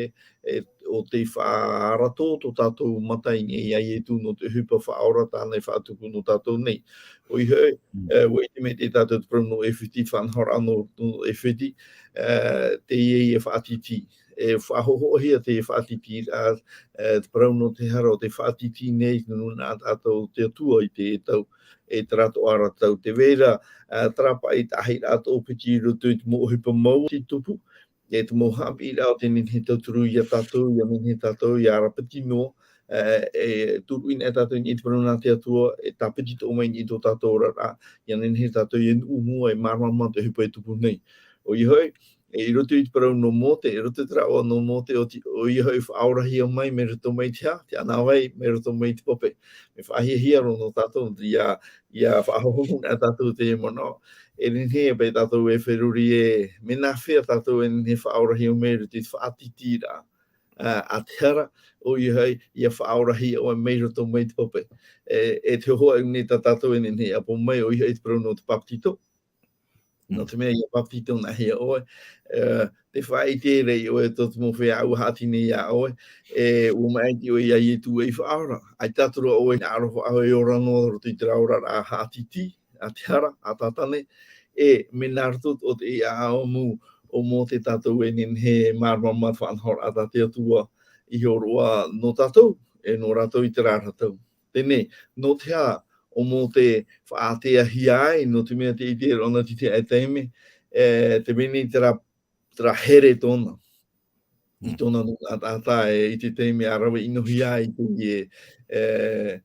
e, ʻo tei faʻarato tō tātou mata i niʻa iā Ietu nō te ʻohipa faʻaora tāna i faʻatupu nō tātou nei. ʻOia hoʻi, Mm. e, ʻua ʻite maitaʻi tātou te parau nō ʻEfiti, faʻanahoraʻa nō, nō ʻEfiti, e, teie e faʻatītī. E faʻahoʻohia te faʻatītī, a, e, te parau nō te hara ʻo tē faʻatītī nei nō nā tātou te Atua i te tau, e terā atoʻa ra tau. Tē vai ra, a, terā paʻi taʻahiraʻa toʻopiti i roto i te mau ʻohipa mau tei tupu, e te mau haʻapiʻiraʻa o tē nehenehe e tauturu iā tātou, ʻia nehenehe tātou ʻia arapeti noa, e, e turuʻi anaʻe tātou i niʻa i te parau nā te Atua, e tāpiti atoʻa mai i niʻa i tō tātou oraraʻa, ʻia nehenehe tātou ʻia nuʻu mua, e māramarama te ʻohipa e tupu nei. ʻOia hoʻi, e, i roto i te parau nō Mōte, i roto i te rāʻau nō Mōte, ʻo tei, ʻoia hoʻi faʻaorahia mai, mai roto mai i te hā, te ʻānāvai, mai roto mai i te pape. Mea faʻahiahia roa nō tātou, ʻia, ʻia faʻahohonu anaʻe tātou i teie manaʻo. E nehenehe paʻi tātou e feruri ē, mea nāfea tātou e nehenehe e faʻaorahia mai i roto i te faʻatītīraʻa, a, a te hara, ʻoia hoʻi, ʻia faʻaorahia ʻoe mai roto mai i te pape. E, e te hōhoʻa nei tā tātou e nehenehe e ʻapo mai, ʻoia hoʻi te parau nō te bāpetizo. Nō Mm. te mea ʻia bāpetizo anaʻe hia ʻoe, e, tē faʻaʻite ra ʻoe tō te mau feiā ʻua haʻati nei iā ʻoe, e, ʻua maʻiti ʻoe iā Ietu ei faʻaora. ʻAita atu ra ʻoe e hinaʻaro faʻahou e ora noa roto i terā oraraʻa haʻatītī, a te hara, a Tātane, e, mea nā roto atoʻa i te ʻāʻamu o Mōte tātou e nehenehe e māramarama te faʻanahoraʻa tā te Atua i hōroʻa nō tātou, e nō rātou i terā ra tau. Teie, nō te aha ʻo Mōte e faʻaāteahia ai, nō te mea tē ʻite ra ʻōna i te tahi taime, e, tē vai nei terā, terā here tōna. I Mm. tōna nūnaʻa taʻata, e, i te taime a rave ʻinohia ai teie, e,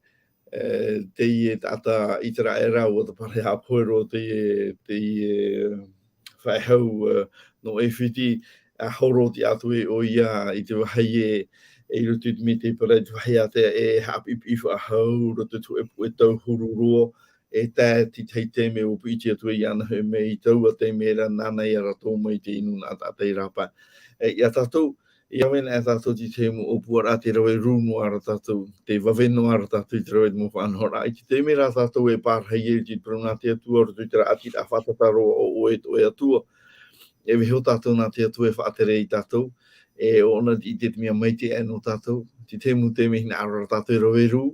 e, teie taʻata ʻĪteraʻera, ʻua taparahi haʻapohe roa teie, teie, e, faʻehau, e, nō ʻEfiti, a horo tiʻa atu ai ʻoia i te vāhi ē, e i roto i te Mediterranean, i te vāhi ātea e haʻapiʻipiʻi faʻahou, roto i te hōʻē puʻe tau huru roa, e tae i te tahi taime ʻua piti atu ai iāna hoʻi mea i taua taime ra nāna ʻia rātou mai te nūnaʻa taʻata i rāpae. E, iā tātou, ʻia ʻite anaʻe tātou i te mau ʻōpuaraʻa, tē rave rū noa ra tātou, tē vave noa ra tātou i te rave i te mau faʻanahoraʻa. I te taime rā tātou e pārahi ai i te parau nā te Atua, roto i terā ʻātiraʻa fātata roa ʻo ʻoe, ʻoe Atua. E vaiiho tātou nā te Atua e faʻatere ia tātou, e ʻo ʻōna i ʻite te mea maitaʻi nō tātou. I te mau taime e hinaʻaro ra tātou e rave rū,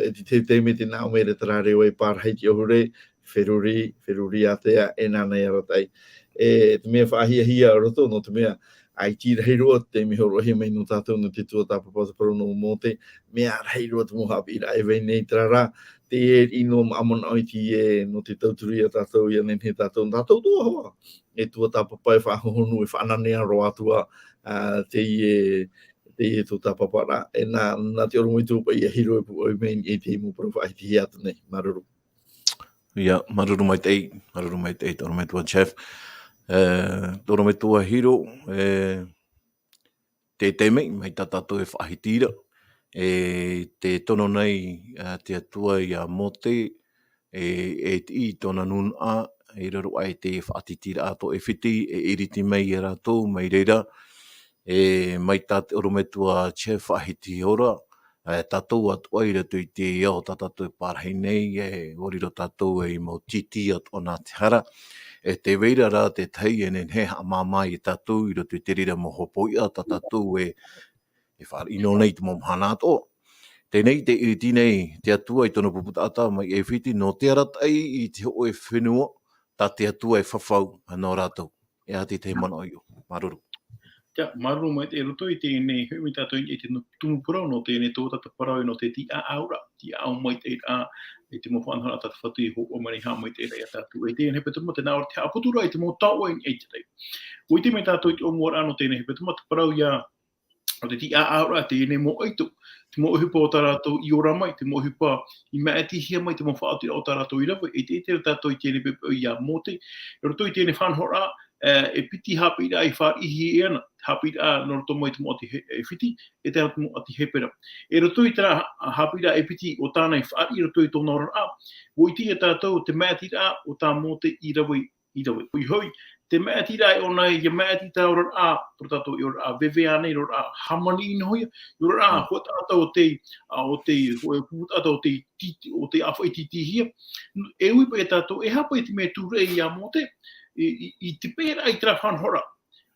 e te, te, te mea tē nā ʻō mai ra terā reo e pārahi i te ʻahuru, feruri, feruri ātea, e nāna e arataʻi. E te mea faʻahiahia roto, nō te mea, ʻaita rahi roa te mea hōroʻahia mai nō tātou nō te tuatāpapa o te parau nō Mōte, mea rahi roa te mau haʻapiʻiraʻa e vai nei terā rā, te ʻī noa māʻa manaʻo i te ʻē, nō te tauturu iā tātou, ʻia nehenehe tātou, nā tātou atoʻa hoʻi, e tuatāpapa, e faʻahohonu, e faʻananea roa atu ā, ā, teie, teie tuatāpaparaʻa, e nā, nā te ʻorometua paʻi ʻia Hiro e pūʻoi mai i te mau parau faʻahitihia atu nei. Māuruuru. ʻIa, māuruuru maitaʻi, māuruuru maitaʻi, te ʻorometua Jeff. E, te ʻorometua Hiro, e, te, te mea, mai tā tātou e faʻahiti ra, e, tē tono nei, e, te Atua iā Mōte, e, e tiʻi i tōna nūnaʻa, i raro aʻe i te faʻatītīraʻa tō ʻEfiti, e iriti mai ia rātou, mai reira, e, mai tā te ʻorometua Jeff faʻahiti ora, e, tātou atoʻa i roto i te ao tā tātou e pārahi nei, e, ʻua riro tātou ei mau tītī atoʻa nā te hara, e tē vai ra rā te tahi e nehenehe e haʻamāmā ia tātou i roto i te reira mau hopoiʻa tā tātou e, e fāriʻi noa nei i te mau mahana atoʻa. Teie, tē iriti nei te Atua i tōna pupu taʻata mai ʻEfiti, nō te arataʻi i te hōʻē fenua, tā te Atua e fafau nō rātou. E aha te tahi manaʻo i ʻō? Māuruuru. Ia, māuruuru maitaʻi, i roto i teie nei, hoʻi mai tātou i te nu-, tumu parau, nō teie nei tuatāpaparaʻa, nō te tiʻaʻau ra, tiʻaʻau maitaʻi ra, i te mau faʻanahoraʻa tā te Fatu i hōroʻa mai nei, haʻamaitaʻi ra ia tātou. E teie nei hepetoma, tē nā ʻō ra te haʻaputuraʻa i te mau taoʻa i te rai. ʻUa ʻite mai tātou i te ʻōmuaraʻa nō teie nei hepetoma, te parau ia, ʻo te tiʻaʻau ra, teie nei mau ʻaito, te mau ʻohipa o tā rātou i ora mai, te mau ʻohipa i māʻitihia mai, te mau faʻaotiraʻa o tā rātou i rave, e te, e te, tātou i teie nei poʻipoʻi iā Mōte, i roto i teie nei faʻanahoraʻa, e, e piti haʻapiʻiraʻa i fāriʻihia e ana, haʻapiʻiraʻa nō roto mai te mau ʻāti he-, ʻEfiti, e te mau ʻāti Hepera. I roto i terā ha-, haʻapiʻiraʻa e piti ʻo tāna i fāriʻi i roto i tōna oraraʻa, ʻua ʻite ia tātou te māʻitiraʻa o tā Mōte i rave, i rave. ʻOia hoʻi, te māʻitiraʻa ʻōna ia māʻiti i te oraraʻa, parau tātou i oraraʻa veve ānei, oraraʻa hāmani noa ia, oraraʻa Mm. hōʻē taʻata o te, ā, o te, hōʻē pupu taʻata o te titi, o te āfaʻi tītīhia. E ui paʻi ia tātou, e aha paʻi te mea tūreʻi iā Mōte, i, i, i te pēraʻa i terā faʻanahoraʻa.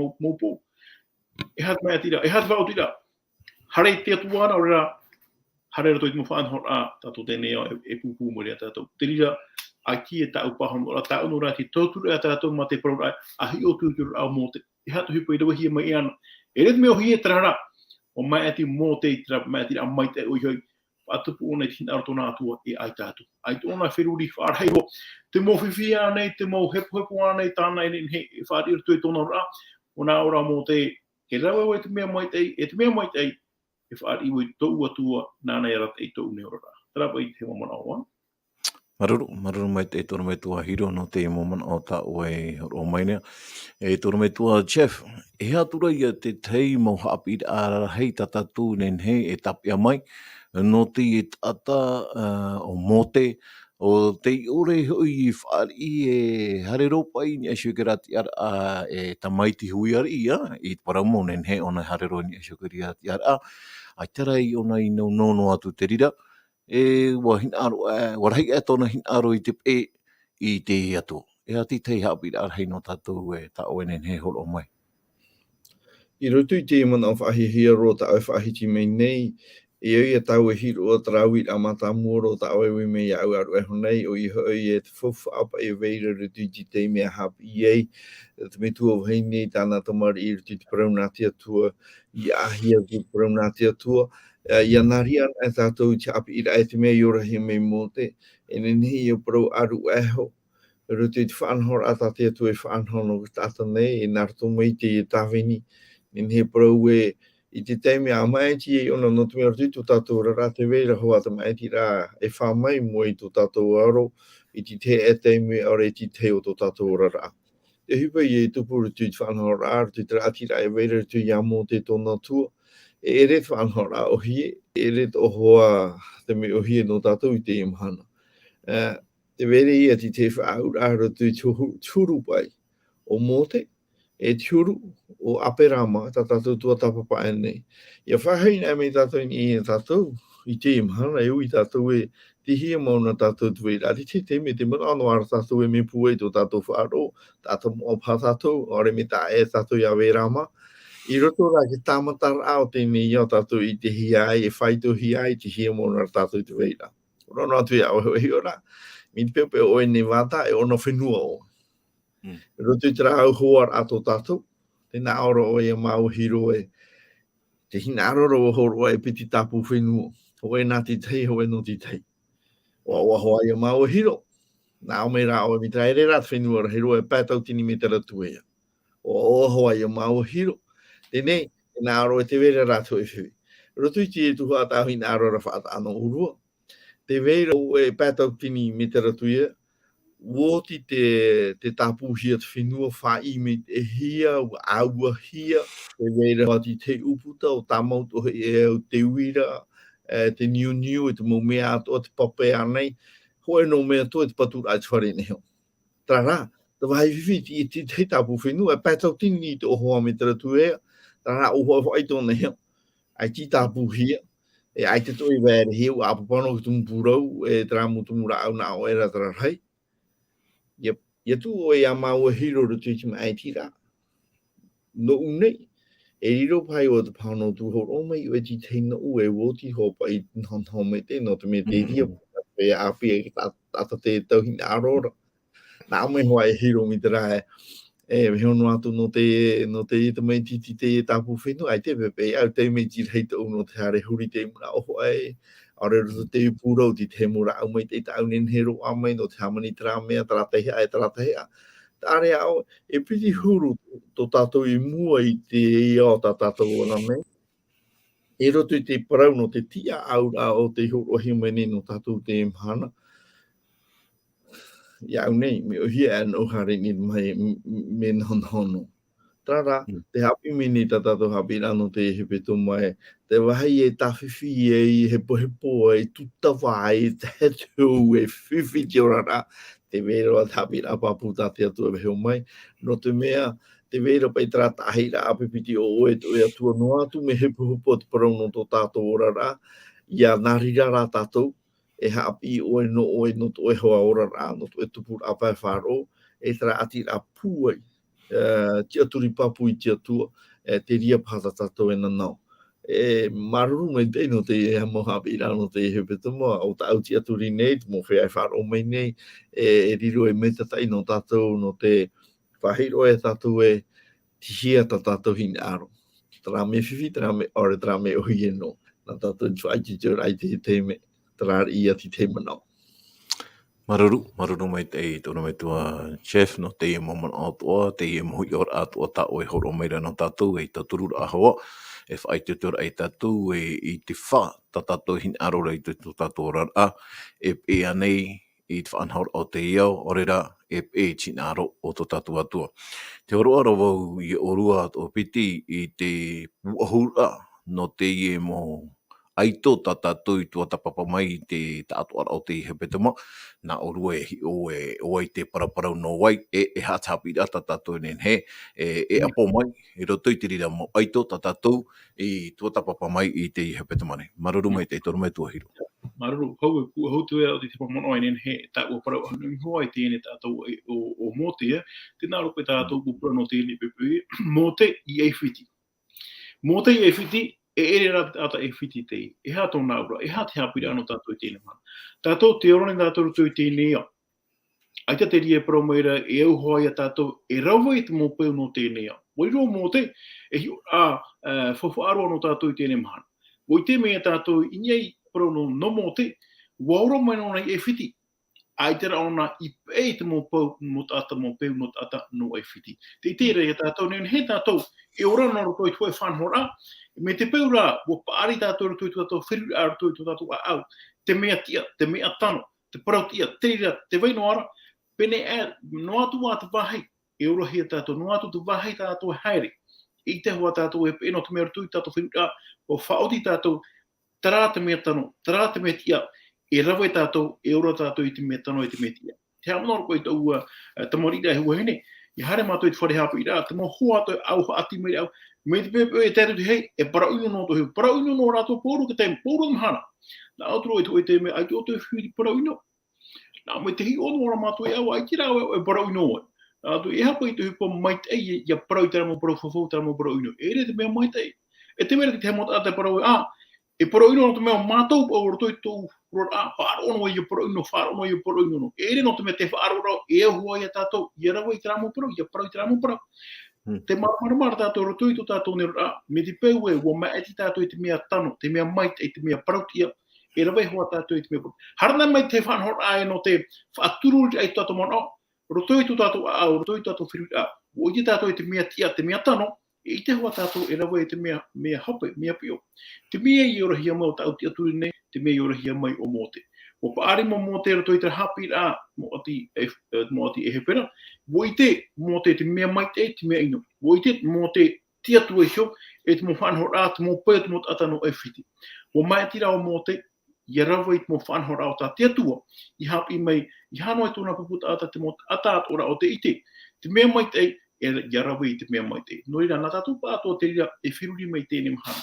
mau, mau pō. E aha te maʻitiraʻa, e aha te faʻaotiraʻa. Haere te Atua ra, ʻaore rā, haere roto i te mau faʻanahoraʻa, tātou teie nei e, e pūpū mai ra tātou. Te reira, ʻaita e tāʻu pāhonoraʻa, tāʻu nō rā te tauturu ia tātou mā te parauraʻa, ʻa hiʻo tūturu ra ʻo Mōte. E aha te ʻohipa i ravehia mai iāna. E rave te mea ʻohie terā rā, ʻua maʻiti Mōte i terā maʻitiraʻa maitaʻi ʻoia hoʻi, faʻatupu ʻōna i te hinaʻaro o tōna Atua e ʻaita atu. ʻAita ʻōna e feruri faʻarahi iho. Te mau fifi ānei, te mau hepohepo ānei, tāna e nehenehe e fāriʻi i roto i tōna auraʻa, ʻōna ʻō ra Mōte, e rave vau i te mea maitaʻi, e te mea maitaʻi, e fāriʻi vau i tōʻu Atua, nāna e arataʻi i tōʻu nei oraraʻa. Terā paʻi te mau manaʻo, ā? Māuruuru, māuruuru maitaʻi te ʻorometua Hiro nō te mau manaʻo tā ʻoe e hōroʻa mai nei. E te ʻorometua Jeff, e aha atu ra ia te tahi mau haʻapiʻiraʻa rahi tā tātou e nehenehe e tāpeʻa mai, nō te taʻata, ā, ʻo Mōte, ʻo tei ʻore hoʻi i fāriʻi e haere roa paʻi i niʻa iho i terā tiʻaraʻa e tamaiti hui ariʻi, ā, i te parau mau e nehenehe ʻōna e haere roa i niʻa iho i terā tiʻaraʻa, ʻaita rā ʻōna i nounou noa atu te reira, e, ʻua hinaʻaro, e, ʻua rahi aʻe tōna hinaʻaro i te peʻe i te Atua. E aha te tahi haʻapiʻiraʻa rahi nō tātou e, tā ʻoe e nehenehe e hōroʻa mai. I roto i te manaʻo faʻahiahia roa tā ʻoe e faʻahiti mai nei, e ʻo ia tāʻu e hiʻo roa terā uiraʻa mātāmua roa tā ʻoe e ui mai iāʻu ʻāruʻe iho nei, ʻoia hoʻi e te faufaʻa paʻi e vai ra i roto i te taime e haʻapiʻi ai te metua vahine i tāna tamariʻi i roto i te parau nā te Atua, ʻia ʻāhia atu i te parau nā te Atua, ā, ʻia nā reira anaʻe tātou i te haʻapiʻiraʻa e te mea i orahia mai Mōte, e nehenehe ʻia parau ʻāruʻe iho, i roto i te faʻanahoraʻa tā te Atua e faʻanaho nō te taʻata nei, e nā roto mai i te tāvini, e nehenehe e parau ē, i te taime ʻa maʻiti ai ʻōna nō te mea roto i tō tātou oraraʻa tē vai ra hoʻi te maʻitiraʻa e fā mai i mua i tō tātou aro, i te tahi taime ʻaore i te tahi o tō tātou oraraʻa. Te ʻohipa ïa e tupu i roto i te faʻanahoraʻa, i roto i te raʻatiraʻa e vai ra i roto iā Mōte tōna Atua, e ʻere te faʻanahoraʻa ʻōhie, e ʻere te ʻohipa te mea ʻōhie nō tātou i teie mahana. Ā, Te vai ra ia te tahi faʻaauraʻa roto i te huru, te huru paʻi o Mōte, e te huru o Aperama, tā tātou tuatāpapa aʻe nei. ʻIa faʻahoʻi mai tātou i niʻa ia tātou, i teie mahana, e ui tātou e, tei hea mau nā tātou te vai ra, te tahi taime, te manaʻo noa ra tātou e mea pūai tō tātou faʻaroʻo, tātou moʻa paha tātou, ʻaore mea taʻa ʻē tātou ia Aperama, i roto rā i te tāmataraʻa o teie nei ao tātou i ʻitehia ai, e faʻaitohia ai, tei hea mau nā tātou te vai ra. Roa noa atu ia ʻoe, ʻoe hiʻo ra, mai te peu paʻi ʻoe nei Vata, e ʻona fenua ʻoe. Mm. Roto i terā au hoaraʻa tō tātou, tē nā ʻō ra ʻoe ia māua Hiro ē, te hinaʻaro ra ʻua hōroʻa e piti tāpū fenua, hōʻē nā te tahi, hōʻē nō te tahi. ʻUa, ʻua hoa ia māua Hiro, nā ʻō mai rā ʻoe mai terā, e ʻere rā te fenua ra Hiro e pae tautini mētera tuea. ʻUa, ʻua hoa ia māua Hiro, teie nei, tē nā ʻō ra ʻoe te vai ra rā te hōʻē fifi. Roto i te tuhaʻa tāʻu hinaʻaro ra faʻataʻa nō ʻōrua, te vai ra ʻoe e pae tautini mētera tuea, ʻua oti te, te tāpūhia te fenua, faʻaʻīmeitehia, ʻua ʻāuahia, te vai ra ʻua oti te ʻūputa, ʻo tāmau atoʻa hoʻi e au te uira, e, te niuniu, e te mau mea atoʻa, te pape ānei, hōʻē nō mea atoʻa, e te paturaʻa i te fare nei hoʻi. Terā rā, te vāhi fifi, i te, te tāpū fenua, e pae tautini tō hoa mētera tuea, terā rā, ʻua hoʻi tōna hea, ʻaita i tāpūhia, e ʻaita atoʻa i vaerehia, ʻua ʻāpapa noa te tumu pūrau, e terā mau tumu rāʻau nā ʻō ra terā rahi. ʻIa, ʻia tuʻu ʻoe ia māua Hiro roto i te maʻitiraʻa. Nōʻu nei, e riro paʻi ʻoe te pāhono tū hōroʻa mai, ʻoe te tahi nōʻu e oti hoʻi paʻi, nō, nō mai te, nō te mea te ria, e ʻāpī e tā, tā, tā te tau hinaʻaro ra. Nā ʻō mai hoʻi e Hiro mai terā ē, e, e hono atu nō te, nō te, te tamaiti te, te tāpū fenua, ʻaita e pepe, au te mea tei rahi tōʻu nō te haere huri te manaʻo hoʻi, ʻaore roto te pūrau, te, te mau rāʻau maitaʻi tāʻu e nehenehe e roaʻa mai, nō te hāmani terā mea, terā tahi aʻe, terā tahi aʻe. Terā rā ʻoe, e piti huru tō tātou i mua i te ao tā tātou ora nei. I roto i te parau nō te tiʻaʻauraʻa o tei hōroʻahia mai nei nō tātou i teie mahana. Ia au nei, mea ʻōhie aʻe nō haere nei mai, m-, m-, mea nahonaho noa. Terā rā, Mm. te haʻapiʻi mai nei tā tātou haʻapiʻiraʻa nō te hepetoma ē, te vāhi e tāfifi ai, e hepohepo ai, e tūtava ai, e tahi atu e fifi te oraraʻa, te vai ra te haʻapiʻiraʻa pāpū tā te Atua e vaiiho mai, nō te mea, te vai ra paʻi terā taʻahiraʻa piti ʻo ʻoe, tō ʻoe Atua noa atu mea hepohepo te parau nō tō tātou oraraʻa, ʻia nā reira rā tātou, e haʻapiʻi ʻoe nō ʻoe, nō tō ʻoe hoa oraraʻa, nō tō ʻoe tupuraʻa pae faʻaroʻo, e terā ʻātīraʻa pūai, e, tiʻaturi pāpū i te Atua, e, te reira paha tā tātou e nanaʻo. E, māuruuru maitaʻi nō te, e, mau haʻapiʻiraʻa nō te hepetoma, ʻo tāʻu tiʻaturi nei, te mau feiā e faʻaroʻo mai nei, e, e riro ei mea tataʻi nō tātou, nō te faʻahiʻo ia tātou ē, tei hea tā tātou hinaʻaro. Terā mea fifi, terā mea ʻore, terā mea ʻōhie noa. Nā tātou te faʻaitoitoraʻa i te, te mea, terā ia te, te manaʻo. Māuruuru, māuruuru maitaʻi tō ʻoe metua Jeff nō teie mau manaʻo atoʻa, teie mau hiʻoraʻa atoʻa tā ʻoe e hōroʻa mai ra nō tātou, ei tautururaʻa hoʻi, e faʻaitoitoraʻa ia tātou, e, i te fā, tā tātou hinaʻaro ra i tō, tō tātou oraraʻa, e, e ʻia nei, i te faʻanahoraʻa o te ao, ʻaore rā, e, e te hinaʻaro o tō tātou Atua. Tē hōroʻa ra vau ia ʻōrua atoʻa piti i te pūʻohuraʻa nō teie mau ʻaito tā tātou i tuatāpapa mai i te taʻatoʻaraʻa o te hepetoma, nā ʻōrua e hiʻo ē, ʻo vai te paraparau nō vai, e, e aha te haʻapiʻiraʻa tā tātou e nehenehe, e, e Mm. ʻapo mai, i roto i te reira mau ʻaito tā tātou i tuatāpapa mai i te hepetoma nei. Māuruuru Mm. maitaʻi tō ʻoe metua Hiro. Māuruuru, hou e pū-, hou te vera o te, te manaʻo e nehenehe, tāʻua parau ʻahune iho ai teie nei tātou e, ʻo, ʻo Mōte, ē, tē nā ʻō ra paʻi tātou Mm. pūpura nō teie nei poʻipoʻi, Mōte i ʻAifiti. Mōte i ʻAifiti, e ʻere rā te taʻata ʻAifiti teie, e aha tōna auraʻa, e aha te haʻapiʻiraʻa nō tātou i teie nei mahana. Tātou tē ora nei tātou i roto i teie nei ao. ʻAita te reira e parau mai ra, e au hoʻi ia tātou, e rave i te mau peu nō teie nei ao. ʻUa riro Mōte, e hiʻo, ā, e, faufaʻa roa nō tātou i teie nei mahana. ʻUa ʻite mai tātou i niʻa i te parau nō, nō Mōte, ʻua ora mai nōna i ʻAifiti. ʻAita rā ʻōna i peʻe i te mau peu, mau taʻata, mau peu, mau taʻata nō ʻAifiti. Tē ʻite ra ia tātou, nehenehe tātou, e ora nō roto i te hōʻē faʻanahoraʻa, mai te peu rā, ʻua paʻari tātou i roto i tō tātou feruriraʻa, roto i tō tātou ʻāʻau, te mea tiʻa, te mea tano, te parau tiʻa, te reira, te vai noa ra, pēnei aʻe, noa atu ā te vāhi, e orahia tātou, noa atu te vāhi tā tātou e haere. ʻIte hoʻi tātou e peʻe nō te mea roto i tō tātou feruriraʻa, ʻua faʻaoti tātou, terā te mea tano, terā te mea tiʻa, e rave tātou, e ora tātou i te mea tano, i te mea tiʻa. Te haʻamanaʻo ra koe i tōʻu, ā, tamariʻi ra e huahine, ʻia haere mātou i te fare haʻapiʻiraʻa, te mau hoa atoʻa e ʻau haʻati mai ra ʻau, mai te peu e tae atu i te hei, e parau ʻino noa tō hiʻo, parau ʻino noa rātou pauroa i te taime, pauroa mahana. Nā ʻō atu ra i te hōʻē taime, ʻaita ʻoutou e fifi i te parau ʻino. Nā, mai te hiʻo noa ra mātou e ʻau, ʻaita rā ʻoe e parau ʻino ai. Nā ʻō atu, e aha paʻi te ʻohipa maitaʻi, ʻia, ʻia parau i terā mau parau fafau, terā mau parau ʻino. E ʻere te mea maitaʻi. E te mea ra ki te hea mau taʻata e parau ē, ā, e parau ʻino nō te mea mātou paʻi ʻo roto i tōʻu oraraʻa, faʻaroʻo noa ʻia parau ʻino, faʻaroʻo noa ʻia parau ʻino noa. E ʻere nō te mea te faʻaroʻoraʻa, e ahu ai ia tātou, ʻia rave i terā mau parau, ʻia parau i terā mau parau. Hmm. Te māramarama ra tātou roto i tō tātou nei oraraʻa, mai te peu ē, ʻua māʻiti tātou i te mea tano, te mea maitaʻi, te mea parau tiʻa, e rave hoʻi tātou i te mea parau. Haere mai te faʻanahoraʻa ē nō te faʻatururiraʻa i tō tātou manaʻo, roto i tō tātou ʻāʻau, roto i tō tātou feruriraʻa, ʻua ʻite tātou i te mea tiʻa, te mea tano, e ʻite hoʻi tātou e rave i te mea, mea hape, mea piʻo. Te mea i orahia mai ʻo tāʻu tiʻaturi nei, te mea i orahia mai ʻo Mōte. ʻUa paʻari mai Mōte roto i te haʻapiʻiraʻa, Mōte e, e, Mōte e Hepera, ʻua ʻite Mōte te mea maitaʻi, te mea ʻino. ʻUa ʻite Mōte te Atua iho, e te mau faʻanahoraʻa, te mau peu, te mau taʻata nō ʻAifiti. ʻUa māʻiti rā ʻo Mōte, ʻia rave i te mau faʻanahoraʻa o tā te Atua, i haʻapiʻi mai, ʻeiaha noa i tōna pupu taʻata te mau taʻata atoʻa ra o te ʻite, te mea maitaʻi, e, ʻia rave i te mea maitaʻi. Nō reira, nā tātou pāʻatoʻa te reira e feruri mai i teie mahana.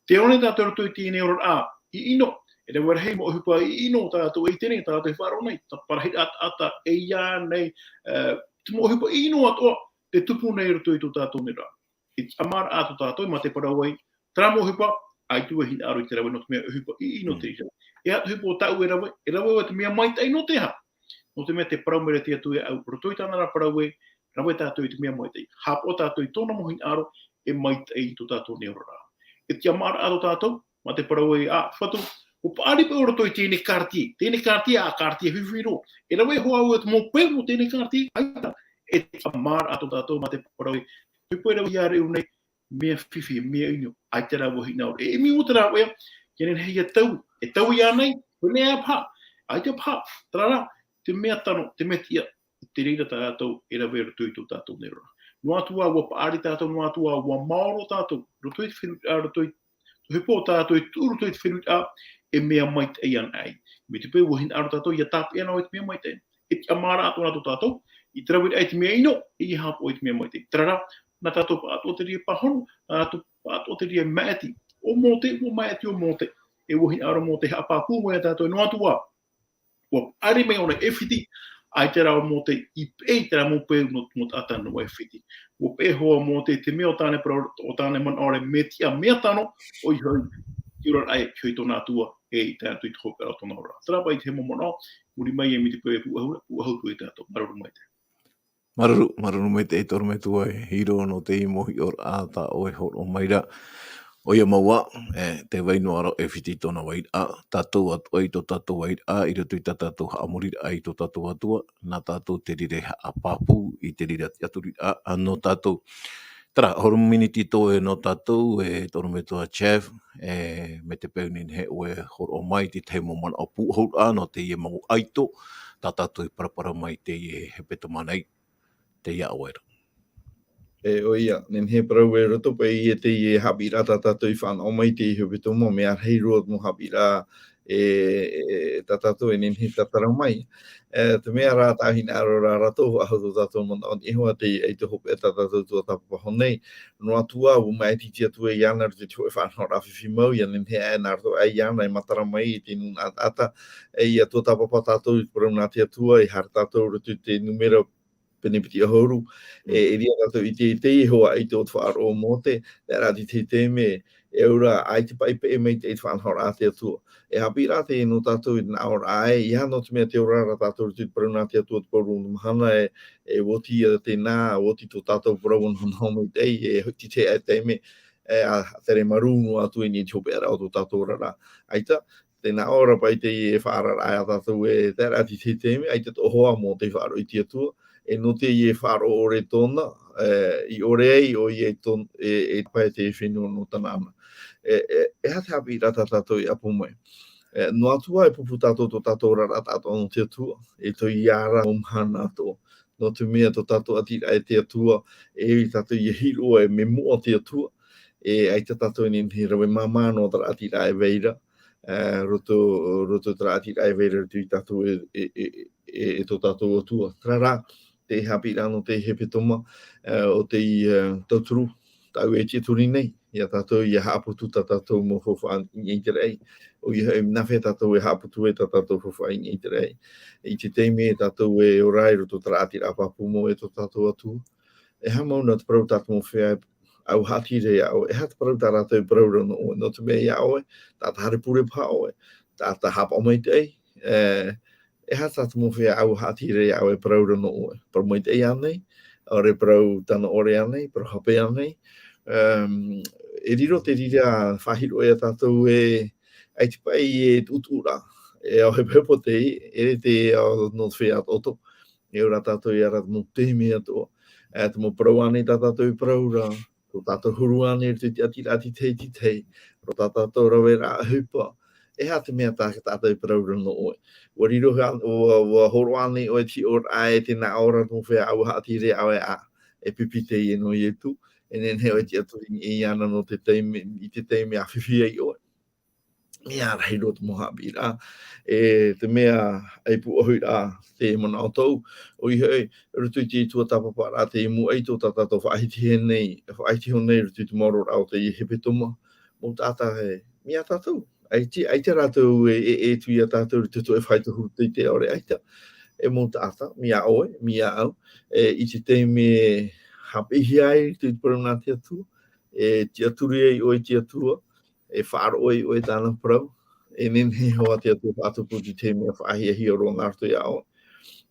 Tē ora nei tātou i roto i teie oraraʻa ʻiʻino, e rave rahi mau ʻohipa ʻiʻino tātou e ʻite nei, tātou e faʻaroʻo nei, te parahiraʻa taʻata, e ʻia nei, e, te mau ʻohipa ʻiʻino atoʻa, tē tupu nei i roto i tō tātou nei oraraʻa. E tiʻamāraʻa tō tātou, mā te parau ai, terā mau ʻohipa, ʻaita e hinaʻaro i te rave nō te mea ʻohipa ʻiʻino te reira. E aha te ʻohipa o tāʻu e rave, e rave au te mea maitaʻi nō te aha. Nō te mea tē parau mai ra te Atua iāʻu, roto i tāna ra parau ē, rave tātou i te mea maitaʻi. Haʻapaʻo tātou i tōna mau hinaʻaro, e maitaʻi tō tātou nei oraraʻa. E tiʻamāraʻa tō tātou, mā te parau ē, ā, Fatu, ʻua paʻari paʻi ʻo roto i teie karati, teie karati, ā, karati fifi roa. E rave hoʻi au te mau peu nō teie karati, ʻaita, e tiʻamāraʻa tō tātou, mā te parau ē, te peu e rave ia reʻu nei, mea fifi, mea ʻino, ʻaita rā ʻua hinaʻaro. E, e ʻimi ʻoe terā ʻoe, ʻia nehenehe ia tau, e tau ia nei, ʻo nei ā paha, ʻaita paha, terā rā, te mea tano, te mea tiʻa, te reira tātou e rave roto i tō tātou nei oraraʻa. Noa atu ā ʻua paʻari tātou, noa atu ā ʻua maoro tātou, roto i te feruriraʻa, roto i te ʻohipa o tātou e tuʻu roto i te feruriraʻa, e mea maitaʻi anaʻe. Mai te peu ʻua hinaʻaro tātou, ʻia tāpeʻa noa i te mea maitaʻi. E tiʻamāraʻa atoʻa na tō tātou, i te raveraʻa i te mea ʻino, e ʻia haʻapaʻo i te mea maitaʻi. Terā rā, nā tātou pāʻatoʻa te reira e pāhono, nā tātou pāʻatoʻa te reira e māʻiti. ʻO Mōte, ʻua māʻiti ʻo Mōte. E ʻua hinaʻaro Mōte e haʻapāpū mai ia tātou, noa atu ā, ʻua paʻari mai ʻōna i ʻAifiti, ʻaita rā ʻo Mōte i peʻe i terā mau peu nō, nō te taʻata nō ʻAifiti. ʻUa peʻe hoʻi ʻo Mōte i te mea o tāna parau, o tāna manaʻo ra, mea tiʻa, mea tano, ʻoia hoʻi, i oraraʻa e, i tōna Atua, e i tae atu i te hopeʻa o tōna oraraʻa. Terā paʻi te mau manaʻo, muri mai e mai te peu e pūʻohu, pūʻohu atu ia tātou. Māuruuru maitaʻi. Māuruuru, māuruuru maitaʻi e te ʻorometua e Hiro nō teie mau hiʻoraʻa tā ʻoe e hōroʻa mai ra. ʻOia mau ā, e, tē vai noa ra ʻo ʻAifiti i tōna vairaʻa, tātou atoʻa i tō tātou vairaʻa, i roto i tā tātou haʻamoriraʻa i tō tātou Atua, nā tātou te reira e haʻapāpū i te reira tiʻaturiraʻa, ā, nō tātou. Terā, hōʻē miniti atoʻa nō tātou, e te ʻorometua Jeff, e, mai te peu e nehenehe ʻoe e hōroʻa mai i te tahi mau manaʻo pūʻohuraʻa nō teie mau ʻaito, tā tātou e parapara mai i teie hepetoma nei. Tei iā ʻoe ra. E, ʻoia, nehenehe e parau e roto paʻi i teie haʻapiʻiraʻa tā tātou i fānaʻo mai i teie hepetoma, mea rahi roa te mau haʻapiʻiraʻa e, e, tā tātou e nehenehe e tātara mai. E, te mea rā tāʻu hinaʻaro ra, rātou faʻahou tō tātou manaʻo, e hoa te, i te hopeʻa tā tātou tuatāpapa nei. Noa atu ā, ʻua māʻiti te Atua iāna i roto i te hōʻē faʻanahoraʻa fifi mau, ʻia nehenehe aʻe nā roto aʻe iāna e matara mai i te nūnaʻa taʻata, e ʻia tuatāpapa tātou i te parau nā te Atua, e haere tātou i roto i te Nūmera pene piti ʻahuru, e, e ʻere tātou i te, i teie hoʻi ʻaito o te faʻaroʻo o Mōte, terā rā i te taime, e au ra, ʻaita paʻi peʻe mai te, i te faʻanahoraʻa a te Atua. E haʻapiʻiraʻa teie nō tātou i te nā ʻōraʻa ē, ʻeiaha nō te mea tē ora ra tātou i te parau nā te Atua i te pō o te mahana ē, e ʻua oti ia tēnā, ʻua oti tō tātou parau ʻanahonaho maitaʻi, e hōʻē taime, e, ʻa, tere marū noa atu i niʻa i te hopeʻaraʻa o tō tātou oraraʻa. ʻAita, tē nā ʻō ra paʻi teie faʻaararaʻa ia tātou ē, terā rā i te taime, ʻaita atoʻa hoʻi Mōte i faʻaroʻo i te Atua, e nō teie faʻaroʻo ʻore tōna, e, i ʻore ai ʻoia i tō-, e, e pae te fenua nō Tanaana. E, e, e aha te haʻapiʻiraʻa tā tātou e ʻapo mai. E, noa atu ā e pupu tātou tō tātou oraraʻa taʻatoʻa nō te Atua, e tō ia ra mau mahana atoʻa. Nō te mea tō tātou ʻatiraʻa e te Atua, e ui tātou ʻia hiʻo ē mea moʻa te Atua, e ʻaita tātou e nehenehe e rave māmā noa terā ʻatiraʻa e vai ra, e, roto, roto i te raʻatiraʻa e vai ra i roto ia tātou e, e, e, e, e tō tātou Atua. Terā rā, te haʻapiʻiraʻa nō te hepetoma, e, ʻo tei, e, tauturu, tāʻu e tiʻaturi nei, ia tātou, ia haʻaputu tā tātou mau faufaʻa i niʻa i te raʻi. ʻOia hoʻi, nā hea tātou e haʻaputu ai tā tātou faufaʻa i niʻa i te raʻi? I te taime tātou e ora ai roto i te raʻatiraʻa pāpū mau e tō tātou Atua, e aha mau nā te parau tā te mau feiā ʻāua haʻatīrā iā ʻoe, e aha te parau tā rātou e parau ra nō ʻoe, nō te mea iā ʻoe, taʻata haere pure paha ʻoe, taʻata haʻapaʻo maitaʻi, e, e aha tā te mau feiā ʻāua haʻatīrā iā ʻoe e parau ra nō ʻoe, parau maitaʻi ānei, ʻaore parau tano ʻore ānei, parau hape ānei, um, e riro te reira faʻahou ia tātou e, ʻaita paʻi e tuʻutuʻu ra, e au he pepo te, e te, au nō te feiā atoʻa, e ora tātou ia rā te mau taime atoʻa, e te mau parau ānei tā tātou e parau ra, tō tātou huru ānei i te tiʻatiraʻa tētahi, tētahi, roto tā tātou raveraʻa ʻohipa, e aha te mea tā tātou e parau ra nō ʻoe? ʻUa riro, ua, ua hōroʻa ānei ʻoe i te hiʻoraʻa e te nā ʻō ra te mau feiā ʻāua haʻatīrā iā ʻoe ā, e pipi teie nō Ietu, e nehenehe ʻoe e tiʻaturi i niʻa iāna nō te taime, i te taime a fifi ai ʻoe. Mea rahi roa te mau haʻapiʻiraʻa, e te mea ʻāpī ʻohiraʻa te manaʻo tāʻu, ʻoia hoʻi, roto i te tuatāpaparaʻa, te mau ʻaito tā tātou faʻahiti nei, faʻahiti nei roto i te maororaʻa o te hepetoma, mau taʻata e, mea tātou, ʻaita, ʻaita rātou e, e, e tuʻu ia tātou i te toe faito huru tei te ʻaore ʻaita, e mau taʻata, mea ʻoe, mea au, e, i te taime haʻapiʻihia ai te parau nā te Atua, e tiʻaturi ai ʻoe i te Atua, e faʻaroʻo ai ʻoe i tāna parau, e nehenehe hoʻi te Atua e faʻatupu i te mea faʻahiahia roa nā roto iā ʻoe.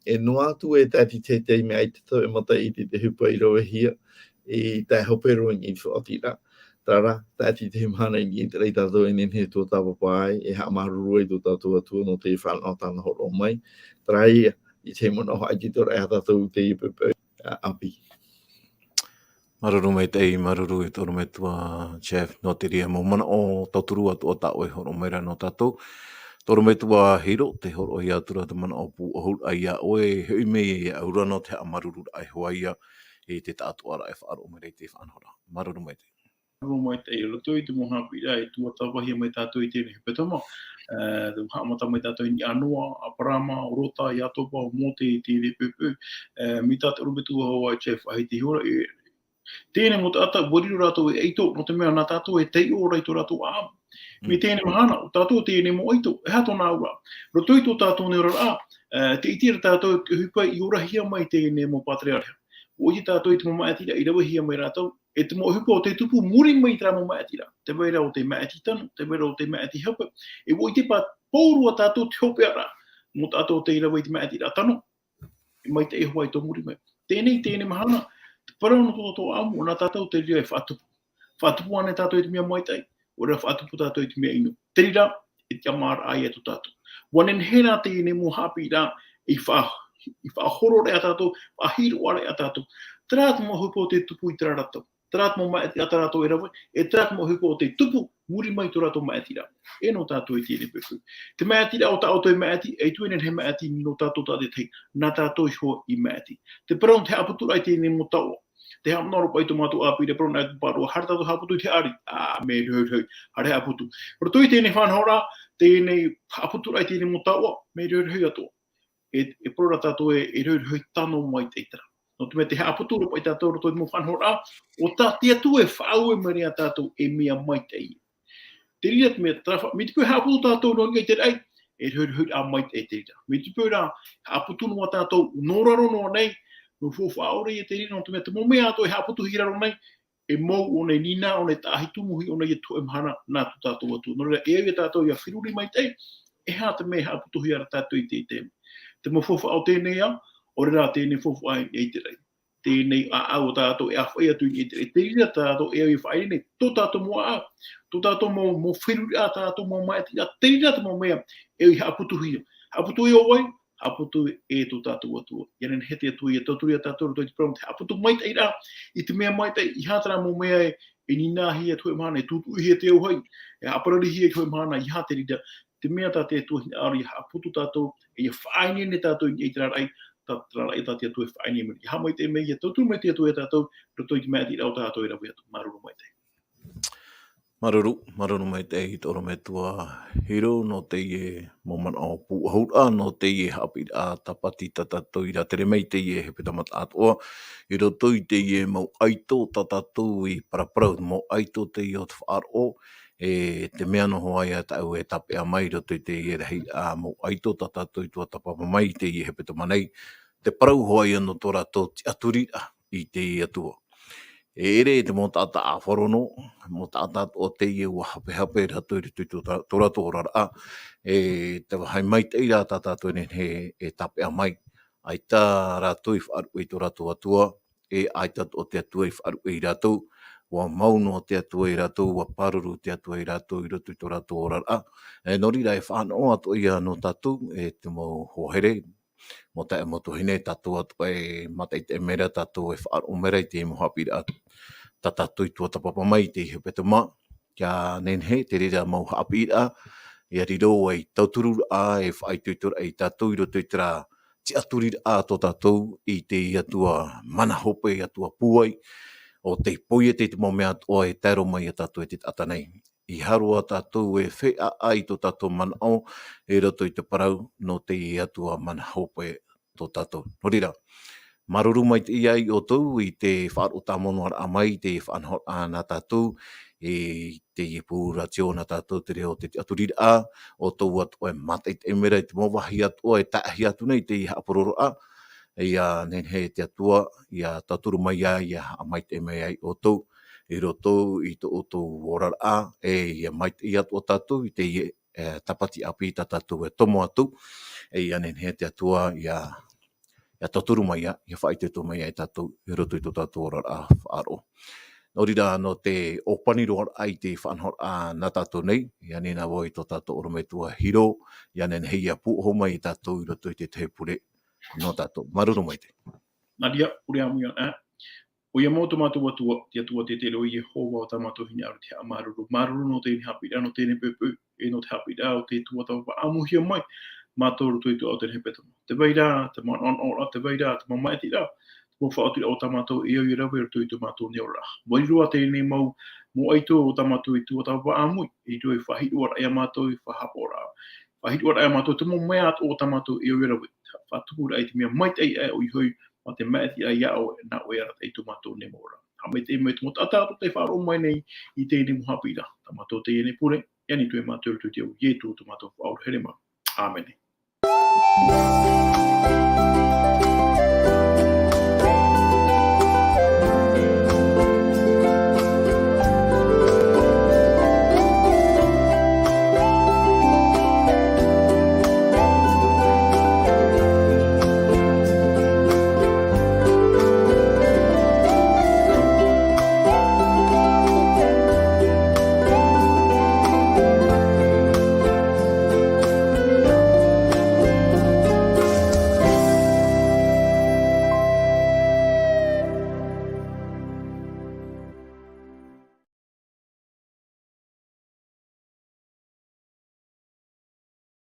E noa atu e tae i te taime ʻaita tātou e mata i te, te ʻohipa i ravehia, e tae hope roa i te faʻaotiraʻa. Terā rā, tae i te mahana i niʻa i te raʻi tātou e nehenehe e tuatāpapa ai, e haʻamāuruuru ai tō tātou Atua nō te faʻanaho tāna hōroʻa mai. Terā ia, i te manaʻo haʻaitoitoraʻa ia tātou i teie poʻipoʻi, ā, ʻāpī. Māuruuru maitaʻi, māuruuru e te ʻorometua Jeff, nō te reira mau manaʻo tauturu atoʻa tā ʻoe e hōroʻa mai ra nō tātou. Te ʻorometua Hiro, tē hōroʻahia atu ra te manaʻo pūʻohuraʻa iā ʻoe, e hoʻi mai iāʻu ra nō te haʻamāuruururaʻa e hoa ia i te taʻatoʻaraʻa e faʻaroʻo mai ra i te faʻanahoraʻa. Māuruuru maitaʻi. Māuruuru maitaʻi, i roto i te mau haʻapiʻiraʻa e tuatāpapahia mai tātou i teie hepetoma, e, tē haʻamata mai tātou i niʻa noa, ʻĀparaama, ʻo Rota, Iakoba, ʻo Mōte, i teie poʻipoʻi, e, mai tā te ʻorometua hoʻi Jeff, ʻaita e hora, e, teie mau taʻata, ʻua riro rātou ei ʻaito, nō te mea nā tātou e taiʻo ra i tō rātou ʻāʻamu. Mai Mm. teie mahana, ʻo tātou teie mau ʻaito, e aha tōna auraʻa? Roto i tō tātou nei oraraʻa, e, tē ʻite ra tātou i te ʻohipa i orahia mai teie mau pātereareha. ʻUa ʻite tātou i te mau māʻitiraʻa i ravehia mai rātou, e te mau ʻohipa o te tupu muri mai i terā mau māʻitiraʻa. Tē vai ra ʻo te māʻiti tano, tē vai ra ʻo te māʻiti hape, e ʻua ʻite pā, pauroa tātou te hopeʻa ra, mau taʻata tei rave i te māʻitiraʻa tano, e maitaʻi hoʻi tō muri mai. Teie, teie mahana, te parau nō tō tātou ʻāʻamu, nā tātou te reira e faʻatupu. Faʻatupu ānei tātou i te mea maitaʻi, ʻaore rā faʻatupu tātou i te mea ʻino. Te reira, e tiʻamāraʻa ia tō tātou. ʻUa nehenehe rā teie mau haʻapiʻiraʻa i faʻa-, i faʻahoro ra ia tātou, faʻahiroʻa ra ia tātou. Terā te mau ʻohipa o te tupu i terā ra tau. Terā te mau māʻitiraʻa tā rātou e rave, e terā te mau ʻohipa o te tupu, muri mai tō rātou māʻitiraʻa. E nō tātou i teie poʻipoʻi. Te māʻitiraʻa o tā tātou e māʻiti, e tuʻu e nehenehe māʻiti nō tātou tātaʻitahi, nā tātou iho i māʻiti. Te parau nō te haʻaputuraʻa i teie mau taoʻa. Te haʻamanaʻo ra paʻi tō mātou ʻāpī, te parau nā te pāroa, haere tātou haʻaputu i te haʻari, ā, mea rohirohi, haere haʻaputu. Roto i teie faʻanahoraʻa, teie haʻaputuraʻa i teie mau taoʻa, mea rohirohi atoʻa. E, e parau ra tātou e, e rohirohi tano maitaʻi terā. Nō te mea tē haʻaputu ra paʻi tātou roto i te mau faʻanahoraʻa, ʻo tā te Atua e faʻaue mai ra ia tātou e mea maitaʻi. Te reira te mea, terā fa-, mai te peu e haʻaputu tātou nō niʻa i te raʻi, e rohirohiraʻa maitaʻi te reira. Mai te peu rā, haʻaputu noa tātou, nō raro noa nei, nō faufaʻa ʻore ia te reira, nō te mea te mau mea atoʻa e haʻaputuhia i raro nei, e mau ʻōna, e nīnā ʻōna, e taʻahi tumuhi ʻōna ia te hōʻē mahana nā tō tātou Atua. Nō reira, e au ia tātou ʻia feruri maitaʻi, e aha te mea e haʻaputuhia ra tātou i teie. Te mau faufaʻa o teie ao, ʻaore rā teie faufaʻa i te raʻi. Teie ʻāʻau o tātou e ʻāfaʻi atu i te raʻi. Te reira tā tātou e au ʻia faʻaineine, tō tātou mau ʻāʻau, tō tātou mau, mau feruriraʻa, tā tātou mau māʻitiraʻa, te reira te mau mea e au ʻia haʻaputuhia. Haʻaputuhia ʻo vai? Haʻaputu e tō tātou Atua. ʻIa nehenehe te Atua ʻia tauturu ia tātou roto i te parau nō te haʻaputu maitaʻi ra, i te mea maitaʻi, e aha terā mau mea e, e nīnāhia i te hōʻē mahana, e tūtuʻihia te auahi, e haʻapararihia i te hōʻē mahana, e aha te reira, te mea tā te Atua hinaʻaro ʻia haʻaputu tātou, e ʻia faʻaineine tātou i niʻa i terā raʻi, tā, terā raʻi tā te Atua e faʻaineine mai. ʻIa haʻamaitaʻi mai, ʻia tauturu mai te Atua ia tātou, roto i te māʻitiraʻa o tā tātou e rave atu. Māuruuru maitaʻi. Māuruuru, māuruuru maitaʻi i tō ʻorometua Hiro nō teie mau manaʻo pūʻohuraʻa, nō teie haʻapiʻiraʻa tāpati tā tātou i rātere mai i teie hepetoma atoʻa, i roto i teie mau ʻaito tā tātou i paraparau, mau ʻaito teie o te faʻaroʻo, e te mea noa atu ia tāʻu e tāpeʻa mai i roto i teie rahiraʻa mau ʻaito tā tātou i tuatāpapa mai i teie hepetoma nei, te parau hoʻi ia nō tō rātou tiʻaturiraʻa i te Atua. E ʻere te mau taʻata ʻāfaro noa, mau taʻata atoʻa teie ʻua hapehape rātou i roto i tō, tō rātou oraraʻa, e te vāhi maitaʻi rā tā tātou e nehenehe e tāpeʻa mai. ʻAita rātou i faʻaruʻe i tō rātou Atua, e ʻaita atoʻa te Atua i faʻaruʻe ia rātou, ʻua mau noa te Atua ia rātou, ʻua pāruru te Atua ia rātou i roto i tō rātou oraraʻa. E nō reira e fānaʻo atoʻa ia nō tātou, e te mau hoa here, mau taeaʻe, mau tuahine, tātou atoʻa e mātaʻitaʻi mai ra, tātou e faʻaroʻo mai ra i te mau haʻapiʻiraʻa tā tātou i tuatāpapa mai i teie hepetoma, ʻia nehenehe te reira mau haʻapiʻiraʻa, ʻia riro ei tautururaʻa, e faʻaitoitoraʻa ia tātou i roto i terā tiʻaturiraʻa tō tātou i te Atua mana hope, Atua pūai, ʻo tei poiete i te mau mea atoʻa e tae roa mai ia tātou e te taʻata nei. ʻEiaha roa tātou e feiā i tō tātou manaʻo i roto i te parau nō te Atua mana hope tō tātou. Nō reira, māuruuru maitaʻi ia ʻoutou i te faʻaroʻo tāmau noa raʻa mai, i te faʻanahoraʻa nā tātou, i teie pū rātio nā tātou, te reo o te tiʻaturiraʻa, ʻoutou atoʻa e mātaʻitaʻi mai ra i te mau vāhi atoʻa e tae atu nei i teie haʻapororoʻa, ʻia nehenehe te Atua ʻia tauturu mai ai, ʻia haʻamaitaʻi mai ai ʻoutou, i roto i tō ʻoutou oraraʻa, e ʻia maitaʻi atoʻa tātou i teie, e, tāpati ʻāpī tā tātou e tomo atu, e ʻia nehenehe te Atua ʻia, ʻia tauturu mai ia, ʻia faʻaitoito mai ia tātou, i roto i tō tātou oraraʻa faʻaroʻo. Nō reira, nō te ʻōpani roa raʻa i te faʻanahoraʻa nā tātou nei, ʻia ani na vau i tō tātou ʻorometua Hiro, ʻia nehenehe ʻia pūʻohu mai ia tātou i roto i te tahi pure nō tātou. Māuruuru maitaʻi. Maria, pure ʻāmui ana. ʻOia mau tō mātou Atua, te Atua te tere, ʻo Iehova, ʻo tā mātou hinaʻaro i te haʻamāuruuru. Māuruuru nō teie haʻapiʻiraʻa, nō teie poʻipoʻi, e nō te haʻapiʻiraʻa o te tuatāpapa ʻāmuhia mai. Mātou i roto i tō ʻoutou hepetoma. Tē vai ra te mau ʻanaʻanaraʻa, tē vai ra te mau maitaʻiraʻa, te mau faʻaotiraʻa o tā mātou e au ʻia rave i roto i tō mātou nei oraraʻa. Mai roa teie nei mau, mau ʻaito o tā mātou i tuatāpapa ʻāmui, e riro ei faʻahiʻoraʻa ia mātou, ei faʻahaʻapaʻoraʻa. Faʻahiʻoraʻa ia mātou, te mau mea atoʻa o tā mātou e au ʻia rave. Faʻatupu ra i te mea maitaʻi aʻe ʻoia hoʻi, mā te maitaʻi ia ʻoe, nā ʻoe arataʻi tō mātou nei mau oraraʻa. Haʻamaitaʻi mai tō mau taʻata atoʻa tei faʻaroʻo mai nei i teie nei mau haʻapiʻiraʻa. Tā mātou teie nei pure, e ani atu ia mātou i roto i te iʻoa o Ietu tō mātou Faʻaora here mau. ʻĀmene.